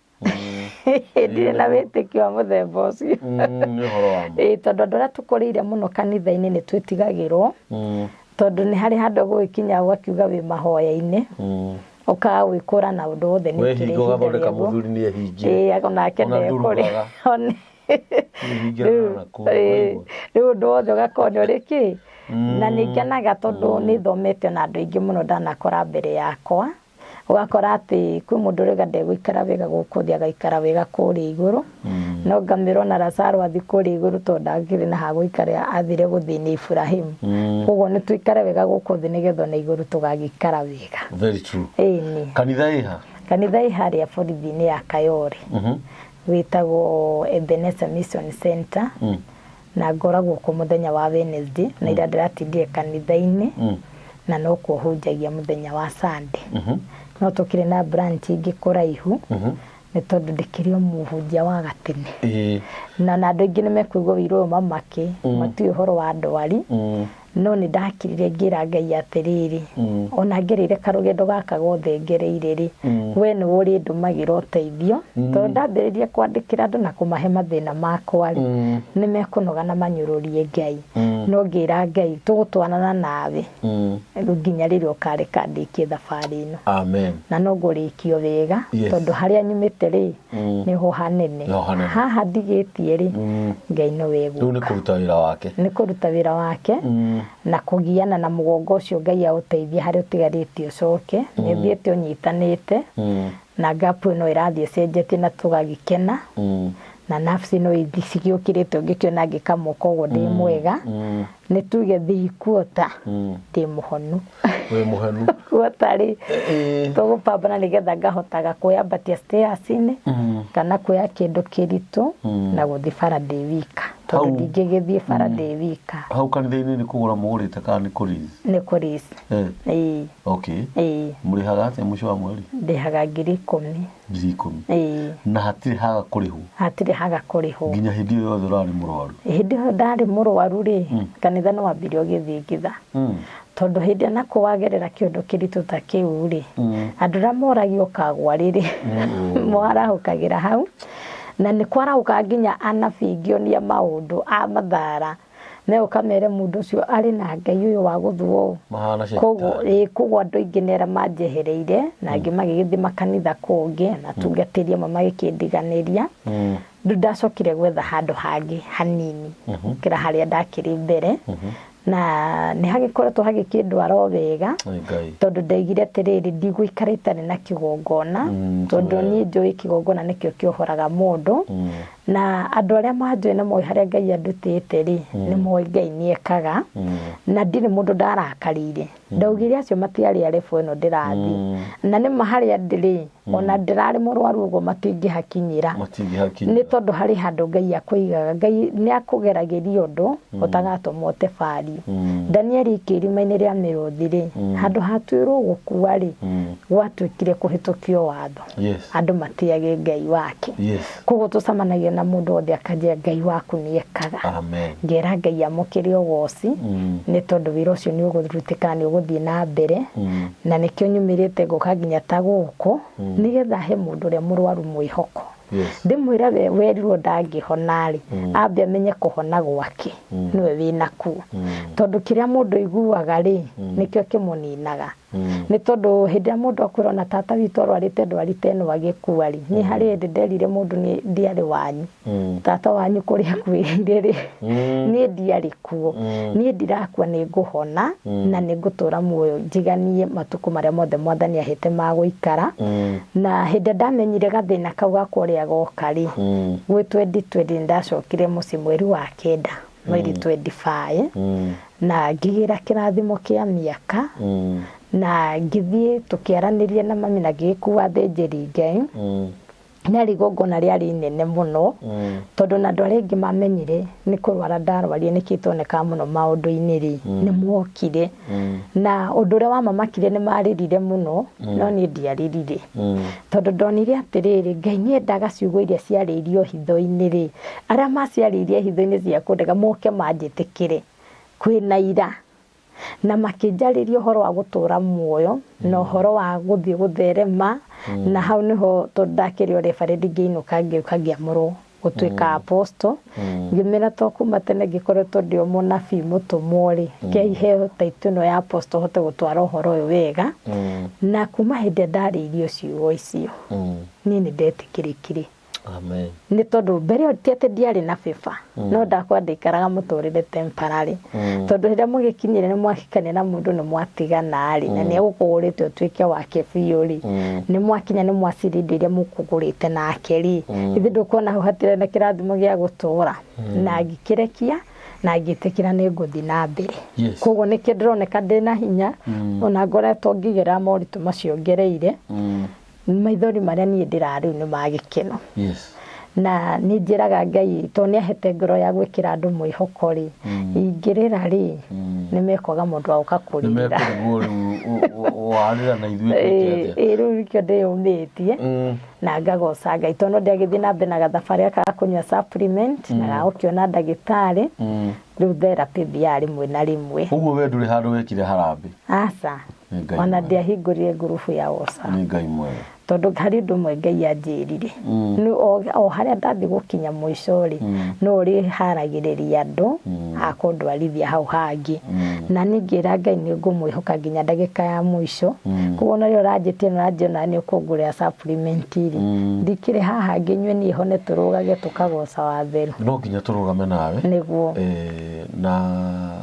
Ndirĩ na wĩtĩkio wa mũthemba ũcio. Nĩ ũhoro wa ma. Ĩĩ tondũ andũ arĩa tũkũrĩire mũno kanitha-inĩ nĩ twĩtigagĩrwo tondũ nĩ harĩ handũ ũgũgĩkinya ũgakiuga wĩ mahoya-inĩ ũkaga gwĩkũra na ũndũ wothe nĩ ũkĩrĩ Wehinga ihinda ũgathondeka rĩaguo. mũthuri nĩ ehingire. Ĩĩ onake Ona ndekũrĩ. ndurugaga. Nĩhingĩraga na kũu, Ĩĩ, waigua? rĩu ũndũ wothe ũgakorwo nĩ ũrĩ kĩ na nĩ ngenaga tondũ nĩ thomete ona andũ aingĩ mũno ndanakora mbere yakwa. Ũgakora atĩ kwĩ mũndũ ũrauga ndegũikara wega gũkũ thĩ agaikara wega kũrĩa igũrũ, no ngamĩra ona Lazaro athiĩ kũrĩa igũrũ tondũ ndakĩrĩ na ha gũikara athire gũthĩnia Iburahĩmu. Koguo nĩ tũikare wega gũkũ thĩ nĩgetha ona igũrũ tũgagĩikara wega. Very true. Ĩni. Kanitha ĩha? Kanitha ĩ harĩa borithi-inĩ ya Kayore. Wĩtagwo Ebenezer Mission Center. Na ngoragwo kuo mũthenya wa Wednesday na ira ndĩratindire kanitha-inĩ na nokuo hunjagia mũthenya wa Sunday. No tũkĩrĩ na branch ingĩ kũraihu nĩ tondũ ndĩkĩrĩ o mũhunjia wa gatene. Na na andũ aingĩ nĩ mekũigua ũiru ũyũ mamake, matiũĩ ũhoro wa ndwari. No nĩ ndakirire ngĩra Ngai atĩrĩrĩ, ona ngereire karũgendo gaka gothe ngereire rĩ, we nĩwe ũrĩndũmagĩra ũteithio, tondũ ndambĩrĩria kwandĩkĩra andũ na kũmahe mathĩna makwa rĩ, nĩ mekũnoga na manyũrũrie Ngai. No ngĩra Ngai, tũgũtwarana nawe nginya rĩrĩa ũkareka ndĩkie thabarĩ ĩno. Amen. Na no ngũrĩkio wega, tondũ harĩa nyumĩte rĩ, nĩho hanene. Nĩho hanene. Haha ndigĩtie rĩ, Ngai nowe Rĩu nĩ egũka. kũruta wĩra wake. Nĩ kũruta wĩra wake na kũgiana na mũgongo ũcio Ngai aũteithie harĩa ũtigarĩtie ũcoke. Nĩ ũthiĩte ũnyitanĩte na gap ĩno ĩrathiĩ ĩcenjetie na tũgagĩkena. Na nafsi no cigĩũkĩrĩte ũngĩkĩona ngĩkamũka ũguo ndĩ mwega. Nĩ tuge thiĩ kuota ndĩ mũhonu. Wĩ mũhonu. Kuota rĩ, tũgũpambana nĩgetha ngahotaga kwĩambatia stairs-inĩ kana kuoya kĩndũ kĩritũ na gũthiĩ bara ndĩ wika. Tondũ ndingĩgĩthiĩ bara ndĩ wika. Hau kanitha-inĩ nĩ kũgũra mũgũrĩte kana nĩ kũ-lease? Nĩ kũ-lease. Ĩĩ. Okay. Ĩĩ. Mũrĩhaga atĩa mũico wa mweri? Ndĩhaga 10,000. 10,000. Ĩĩ. Na hatirĩ haga kũrĩhwo? Hatirĩ haga kũrĩhwo. Nginya hĩndĩ ĩyo yothe ũrarĩ mũrwaru? Hĩndĩ ĩyo ndarĩ mũrwaru rĩ, kanitha nĩ wambire ũgĩthingitha. Tondũ hĩndĩ ĩrĩa nakuo wagerera kĩũndũ kĩritũ ta kĩu rĩ, andũ arĩa moragia ũkagwa rĩ, mwarahũkagĩra hau. Na nĩ kwarahũkaga nginya anabii ngĩonia maũndũ a mathara. Megũka mere mũndũ ũcio arĩ na Ngai ũyũ wa gũthwo ũũ. Mahana Koguo shaitani. ĩĩ, koguo andũ aingĩ nĩ arĩa manjehereire na angĩ magĩgĩthiĩ makanitha kũngĩ na atungatĩri amwe magĩkĩndiganĩria. Rĩu ndacokire gwetha handũ hangĩ hanini gũkĩra harĩa ndakĩrĩ mbere. Na nĩ hagĩkoretwo hagĩkĩndwara o wega. Nĩ Ngai. Tondũ ndaigire atĩrĩrĩ, ndigũikara itarĩ na kĩgongona, tondũ niĩ njũĩ kĩgongona nĩkĩo kĩohoraga mũndũ. Na andũ arĩa manjũĩ na moĩ harĩa Ngai andutĩte rĩ, nĩ moĩ Ngai nĩ ekaga. Na ndirĩ mũndũ ndarakarĩire. Ndaugire acio matiarĩ a level ĩno ndĩrathiĩ. Na nĩ ma harĩa ndĩ rĩ, ona ndĩrarĩ mũrwaru ũguo matingĩhakinyĩra. Matingĩhakinyĩra. Nĩ tondũ harĩ handũ Ngai akũigaga. Ngai nĩ akũgeragĩria ũndũ ũtagatũma ũte value. Danieli ikĩrima-inĩ rĩa mĩrũthi rĩ, handũ hatuĩrwo gũkua rĩ, gwatuĩkire kũhĩtũkio watho. Andũ matĩage Ngai wake. Koguo tũcemanagia na mũndũ wothe akanjĩra Ngai waku nĩ ekaga. Amen. Ngera Ngai amũkĩre ũgoci, nĩ tondũ wĩra ũcio nĩ ũgũrutĩka, nĩ ũgũthiĩ na mbere. Na nĩkĩo nyumĩrĩte ngoka nginya ta gũkũ, nĩgetha he mũndũ ũrĩa mũrwaru mwĩhoko. Ndĩmwĩre we werirwo ndangĩhona rĩ, ambe amenye kũhona gwake nĩwe wĩnakuo. Tondũ kĩrĩa mũndũ aiguaga rĩ, nĩkĩo kĩmũninaga. Nĩ tondũ hĩndĩ ĩrĩa mũndũ akwĩra ona tata witũ arwarĩte ndwari ta ĩno agĩkua rĩ, niĩ harĩ hĩndĩ nderire mũndũ niĩ ndiarĩ wanyu. Tata wanyu kũrĩa akuĩrĩire rĩ, niĩ ndiarĩ kuo. Niĩ ndirakua, nĩ ngũhona na nĩ ngũtũra muoyo njiganie matukũ marĩa mothe mwathani ahete ma gũikara. Na hĩndĩ ĩrĩa ndamenyire gathĩna kau gakwa ũrĩa goka rĩ, gwĩ 2020 nĩ ndacokire mũciĩ mweri wa kenda, mweri 25, na ngĩgĩra kĩrathimo kĩa mĩaka, na ngĩthiĩ tũkĩaranĩria na mami na ngĩgĩkua athĩnjĩri Ngai. Rĩarĩ igongona rĩarĩ inene mũno, tondũ na andũ arĩa aingĩ mamenyire nĩ kũrwara ndarwarire nĩkĩo itonekaga mũno maũndũ-inĩ rĩ, nĩ mokire. Na ũndũ ũrĩa wamamakire nĩ marĩrire mũno, no niĩ ndiarĩrire. Tondũ ndonire atĩrĩrĩ, Ngai nĩ endaga ciugo iria ciarĩirio hitho-inĩ rĩ, arĩa maciarĩirie hitho-inĩ cia kũndega moke manjĩtĩkĩre kwĩna ira. Na makĩnjarĩria ũhoro wa gũtũra muoyo, na ũhoro wa gũthiĩ gũtherema, na hau nĩho tondũ ndakĩrĩ o referee ngĩinũka ngĩũka ngĩamũrwo gũtuĩka apostle. Ngĩmera to kuma tene ngĩkoretwo ndĩ o mũnabii mũtũmwo rĩ, kĩai heo title ĩno ya apostle hote gũtwara ũhoro ũyũ wega. Na kuma hĩndĩ ĩrĩa ndarĩirio ciugo icio, niĩ nĩ ndetĩkĩrĩkire. Amen. Nĩ tondũ mbere ĩyo ti atĩ ndiarĩ na favor, no ndakwa ndaikaraga mũtũrĩre temporary. Tondũ rĩrĩa mũgĩkinyire nĩ mwahikania na mũndũ nĩ mwatigana rĩ, na nĩ egũkũgũrĩte ũtuĩke wake biũ rĩ, nĩ mwakinya nĩ mwaciri indo iria mũkũgũrĩte nake rĩ, ithe ndũkuona hau hatirĩ na kĩrathimo gĩa gũtũra. Na ngĩkĩrekia na ngĩtĩkĩra nĩ ngũthiĩ na mbere. Koguo nĩkĩo ndĩroneka ndĩna hinya, ona ngoretwo ngĩgerera moritũ macio ngereire. Maithori marĩa niĩ ndĩrarĩu nĩ ma gĩkeno. Yes. Na nĩ njĩraga Ngai tondũ nĩ ahete ngoro ya gwĩkĩra andũ mwĩhoko rĩ, ingĩrĩra rĩ, nĩ mekwaga mũndũ wa gũka Nĩ kũrĩrĩra. mekũrigwo rĩu warĩra na ithuĩ twĩke atĩa. Ĩĩ rĩu nĩkĩo ndĩyũmĩtie na ngagoca Ngai tondũ no ndĩagĩthiĩ na mbere na gathabarĩ gaka ga kũnyua supplement na ga gũkĩona ndagĩtarĩ. Rĩu therapy thiaga rĩmwe na rĩmwe. Ũguo we ndũrĩ handũ wekire harambĩ? Aca. Nĩ Ngai Ona mwega. ndiahingũrire ngurubu ya WhatsApp. Nĩ Ngai mwega. Tondũ harĩ ũndũ ũmwe Ngai anjĩrire. Nĩ o harĩa ndathiĩ gũkinya mũico rĩ, no ũrĩharagĩrĩria andũ a kũndwarithia hau hangĩ. Na niĩ ngĩra Ngai nĩ ngũmwĩhoka nginya ndagĩka ya mũico. Koguo ona rĩrĩa ũranjĩtia na ũranjĩra nĩ ũkũngũrĩra supplement rĩ, ndikĩrĩ haha ngĩnyue niĩ hone tũrũgage tũkagoca wa theru. No nginya tũrũgame nawe. Nĩguo. Na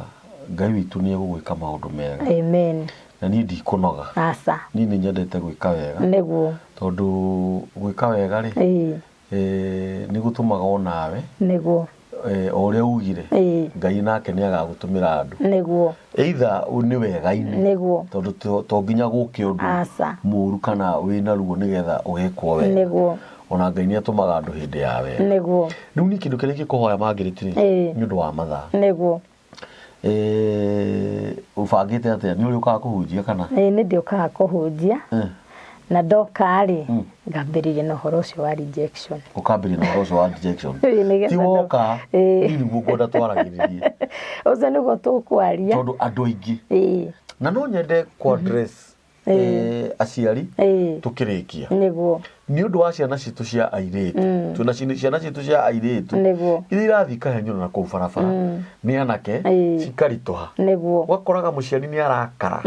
Ngai witũ nĩ egũgwĩka maũndũ mega. Amen. Na niĩ ndikũnoga. Aca. Niĩ nĩ nyendete gwĩka wega. Nĩguo. Tondũ gwĩka wega rĩ, nĩ gũtũmaga onawe. Nĩguo. O ũrĩa ugire. Ngai nake nĩ agagũtũmĩra andũ. Nĩguo. Either nĩ wega-inĩ. Nĩguo. Tondũ to nginya gũke ũndũ Aca. mũru kana wĩna ruo nĩgetha ũgekwo wega. Nĩguo. Ona Ngai nĩ atũmaga andũ hĩndĩ ya wega. Nĩguo. Rĩu niĩ kĩndũ kĩrĩa ingĩkũhoya Margaret rĩ, nĩ ũndũ wa mathaa. Nĩguo. Ũbangĩte atĩa? Nĩ ũrĩũkaga kũhunjia kana? Ĩĩ nĩ ndĩũkaga kũhunjia. Na ndoka rĩ, ngambĩrĩria na ũhoro ũcio wa rejection. Ũkambĩrĩria na ũhoro ũcio wa rejection. Ĩĩ, nĩgetha Ti woka, Ĩĩ. niĩ nĩguo ngwenda twaragĩrĩrie. Ũcio nĩguo tũkwaria. Tondũ andũ aingĩ. Ĩĩ. Na no nyende kũ address aciari tukirikia. Nĩguo. Nĩ ũndũ wa ciana citũ cia airĩtu. Twĩna ciana citũ cia airĩtu. Nĩguo. Iria irathiĩ kahenyo na kũu barabara. Nĩ anake cikaritũha. Nĩguo. Ũgakoraga mũciari nĩ arakara.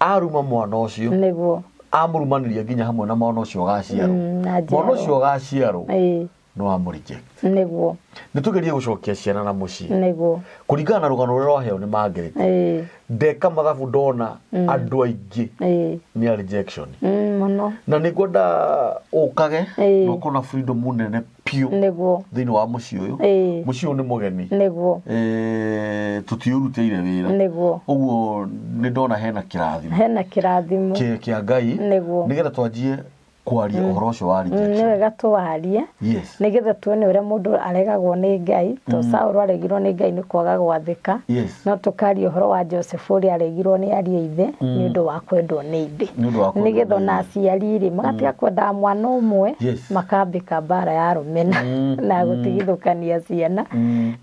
Aruma mwana ũcio. Nĩguo. Amũrumanĩria nginya hamwe na mwana ũcio ũgaciarwo. Na Mwana njiarwo. ũcio ũgaciarwo. No amũ reject. Nĩguo. Nĩ tũgerie gũcokia ciana na mũciĩ. Nĩguo. Kũringana na rũgano rũrĩa rwaheo nĩ Margaret. Ndeka mathabu ndona andũ aingĩ nĩ a rejection. Mũno. Na nĩ ngwenda ũkage na ũkorwo na freedom nene biũ Nĩguo. thĩinĩ wa mũciĩ ũyũ. Mũciĩ ũyũ nĩ mũgeni. Nĩguo. Tũtiũrutĩire wĩra. Nĩguo. Ũguo nĩ ndona hena kĩrathimo. Hena kĩrathimo. Kĩa Ngai. Nĩguo. Nĩgetha twanjie kwaria ũhoro ũcio wa rejection. Nĩ wega tũwarie. Yes. Nĩgetha tuone ũrĩa mũndũ aregagwo nĩ Ngai. To Saũlũ aregirwo nĩ Ngai nĩ kwaga gwathĩka. Yes. No tũkaria ũhoro wa Joseph ũrĩa aregirwo nĩ ariũ a ithe nĩ ũndũ wa kwendwo nĩ ithe. Nĩ ũndũ wa kwendwo Nĩgetha nĩ ona ithe. aciari rĩ, magatiga kwendaga mwana ũmwe, Yes. makambĩka mbara ya rũmena na gũtigithũkania ciana.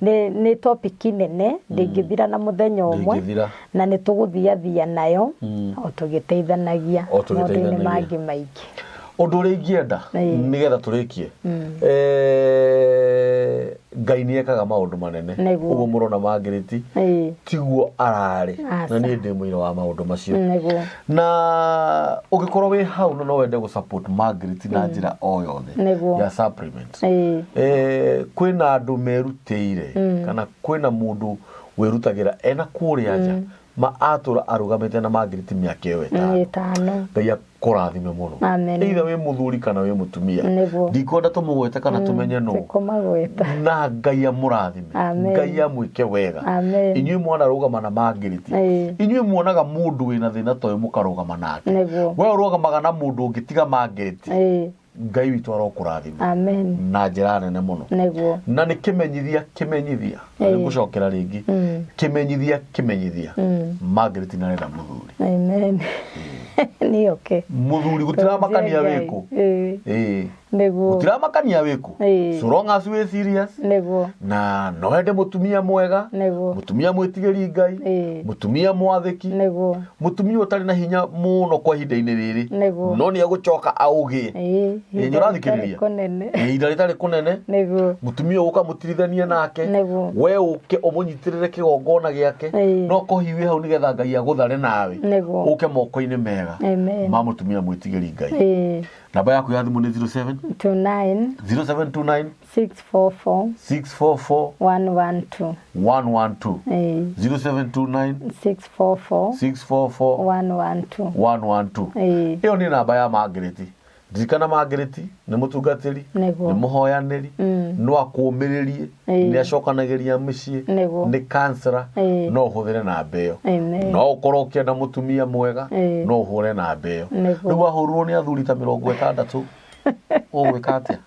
Nĩ topic nene, ndĩngĩthira na mũthenya ũmwe. Ndĩngĩthira. Na nĩ tũgũthiathia nayo o tũgĩteithanagia O tũgĩteithanagia. maũndũ-inĩ mangĩ maingĩ. Ũndũ ũrĩa ingĩenda nĩgetha tũrĩkie, Ngai nĩ ekaga maũndũ manene. Nĩguo. Ũguo mũrona Margaret tiguo ararĩ. Aca. Na niĩ ndĩ mũira wa maũndũ macio. Nĩguo. Na ũngĩkorwo wĩ hau na no wende gũ support Margaret na njĩra o yothe Nĩguo. ya supplement. Kwĩna andũ merutĩire kana kwĩna mũndũ wĩrutagĩra ena kũrĩa nja ma atũra arũgamĩte na Margaret mĩaka ĩyo ĩtano. Ĩtano. Ngai akũrathime mũno. Amen. Either wĩ mũthuri kana wĩ mũtumia. Nĩguo. Ndikwenda tũmũgwete kana tũmenye nũ. Tũkũmagweta. Na Ngai amũrathime. Amen. Ngai amwĩke wega. Amen. Inyuĩ mwanarũgama na Margaret. Inyuĩ muonaga mũndũ wĩna thĩna ta ũyũ mũkarũgama nake. Nĩguo. We ũrũgamaga na mũndũ ũngĩ tiga Margaret. Ngai witũ arokũrathima. Amen. Na njĩra nene mũno. Nĩguo. Na nĩ kĩmenyithia, kĩmenyithia. Na nĩ ngũcokera rĩngĩ. Kĩmenyithia, kĩmenyithia. Margaret nĩ arenda mũthuri. Amen. Nĩ okay. Mũthuri gũtiramakania wĩkũ. Nĩguo. Gũtiramakania wĩkũ. So long as wĩ serious. Nĩguo. Na no wende mũtumia mwega. Nĩguo. Mũtumia mwĩtigĩri Ngai. Mũtumia mwathĩki. Nĩguo. Mũtumia ũtarĩ na hinya mũno kwa ihinda-inĩ rĩrĩ. Nĩguo. No nĩ egũcoka aũgĩe. Ihinda Nĩ ũrathikĩrĩria? rĩtarĩ kũnene. Ihinda rĩtarĩ kũnene. Nĩguo. Mũtumia ũka mũtirithanie nake. Nĩguo. We ũke ũmũnyitĩrĩre kĩgongona gĩake. No kohi wĩ hau nĩgetha Ngai agũthare nawe. Nĩguo. Ũke moko-inĩ mega. Amen. Ma mũtumia mwĩtigĩri Ngai. Namba yaku ya thimũ nĩ 07 29 0729 644 644 112. 112. 0729 644 644 112. 112. Ĩyo nĩ namba ya Margaret. Ndirikana Margaret nĩ mũtungatĩri, Nĩguo. nĩ mũhoyanĩri, No akũũmĩrĩrie. Nĩ acokanagĩria mĩciĩ. Nĩguo. Nĩ counselor. No ũhũthĩre namba ĩyo. Amen. No ũkorwo ũkĩenda mũtumia mwega. Ĩĩ. No ũhũre namba ĩyo. Nĩguo. Rĩu wahũrirwo nĩ athuri ta 60, ũgwĩka atĩa?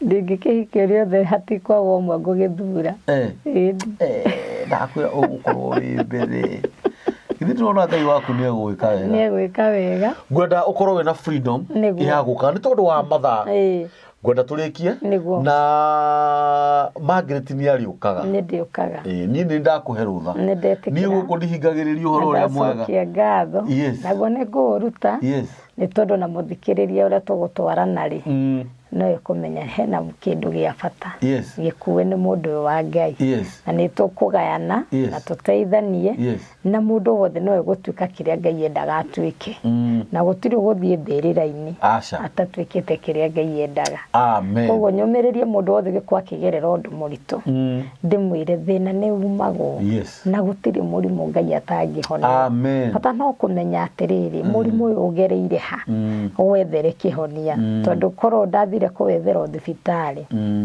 Ndingĩkĩhikia rĩothe, hatikwaga ũmwe ngũgĩthura. Ĩĩ. Ndakwĩra ũgũkorwo wĩ mbere. Githĩ ndĩrona Ngai waku nĩ egũgwĩka wega? Nĩ egwĩka wega. Ngwenda ũkorwo wĩna freedom Nĩguo. ya gũka nĩ tondũ wa mathaa. Ngwenda tũrĩkie. Nĩguo. Na Margaret nĩ arĩũkaga. Nĩ ndĩũkaga. Ĩĩ, niĩ nĩ ndakũhe rũtha. Nĩ ndetĩkĩra. Niĩ gũkũ ndihingagĩrĩria ũhoro ũrĩa mwega. Ndacokia ngatho. Naguo nĩ ngũũruta. Nĩ tondũ na mũthikĩrĩria ũrĩa tũgũtwarana rĩ, no ĩkũmenya hena kĩndũ gĩa bata gĩkuue nĩ mũndũ ũyũ wa Ngai. Na nĩ tũkũgayana na tũteithanie na mũndũ wothe no egũtuĩka kĩrĩa Ngai endaga atuĩke. Na gũtirĩ ũgũthiĩ mbĩrĩra-inĩ Aca. atatuĩkĩte kĩrĩa Ngai endaga. Amen. Koguo nyũmĩrĩrie mũndũ wothe ũgĩkorwo akĩgerera ũndũ mũritũ, ndĩmwĩre thĩna nĩ umagwo na gũtirĩ mũrimũ Ngai atangĩhonia. Amen. Bata no kũmenya atĩrĩrĩ, mũrimũ ũyũ ũgereire ha, wethere kĩhonia. Tondũ korwo ndathire kũwethera o thibitarĩ,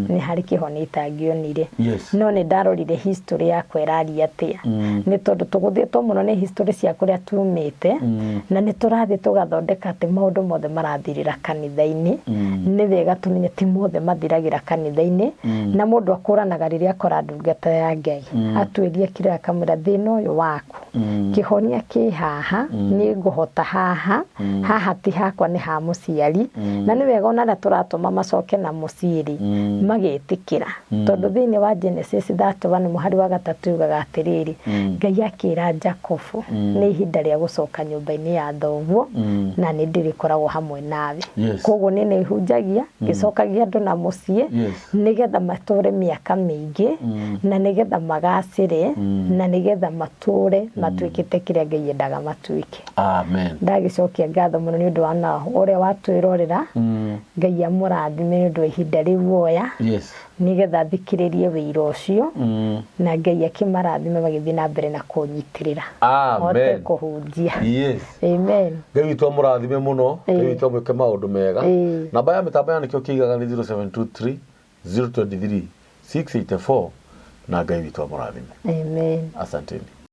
nĩ harĩ kĩhonia itangĩonire. No nĩ ndarorire history yakwa ĩraria atĩa. Nĩ tondũ tũgũthĩtwo mũno nĩ history cia kũrĩa tumĩte, na nĩ tũrathiĩ tũgathondeka atĩ maũndũ mothe marathirĩra kanitha-inĩ. Nĩ wega tũmenye ti mothe mathiragĩra kanitha-inĩ, na mũndũ akũranaga rĩrĩa akora ndungata ya Ngai. Atuĩrie kĩrĩa akamwĩra thĩna ũyũ waku, kĩhonia kĩ haha, nĩ ngũhota haha, haha ti hakwa nĩ ha mũciari. Na nĩ wega ona arĩa tũratũma macoke na mũciĩ rĩ, magetĩkĩra. Tondũ thĩinĩ wa Genesis 31 mũhari wa 3 yugaga atĩrĩrĩ, Ngai akĩra Jakubu, nĩ ihinda rĩa gũcoka nyũmba-inĩ ya thoguo, na nĩ ndĩrĩkoragwo hamwe nawe. Koguo nĩ nĩhunjagia, ngĩcokagia andũ na mũciĩ, nĩgetha matũre mĩaka mĩingĩ, na nĩgetha magacĩre, na nĩgetha matũre matuĩkĩte kĩrĩa Ngai endaga matuĩke. Amen. Ndagĩcokia ngatho mũno nĩ ũndũ wa na ũrĩa watwĩrorera. Ngai amũrathime nĩ ũndũ wa ihinda rĩu woya, nĩgetha thikĩrĩrie wĩira ũcio, na Ngai akĩmarathime magĩthiĩ na mbere na kũnyitĩrĩra. Amen. Hote kũhunjia. Amen. Ngai witũ amũrathime mũno, Ngai witũ amwĩke maũndũ mega. Namba ya mĩtambo ya nĩkĩo kĩigaga nĩ 0723 023 684, na Ngai witũ amũrathime. Amen. Asanteni.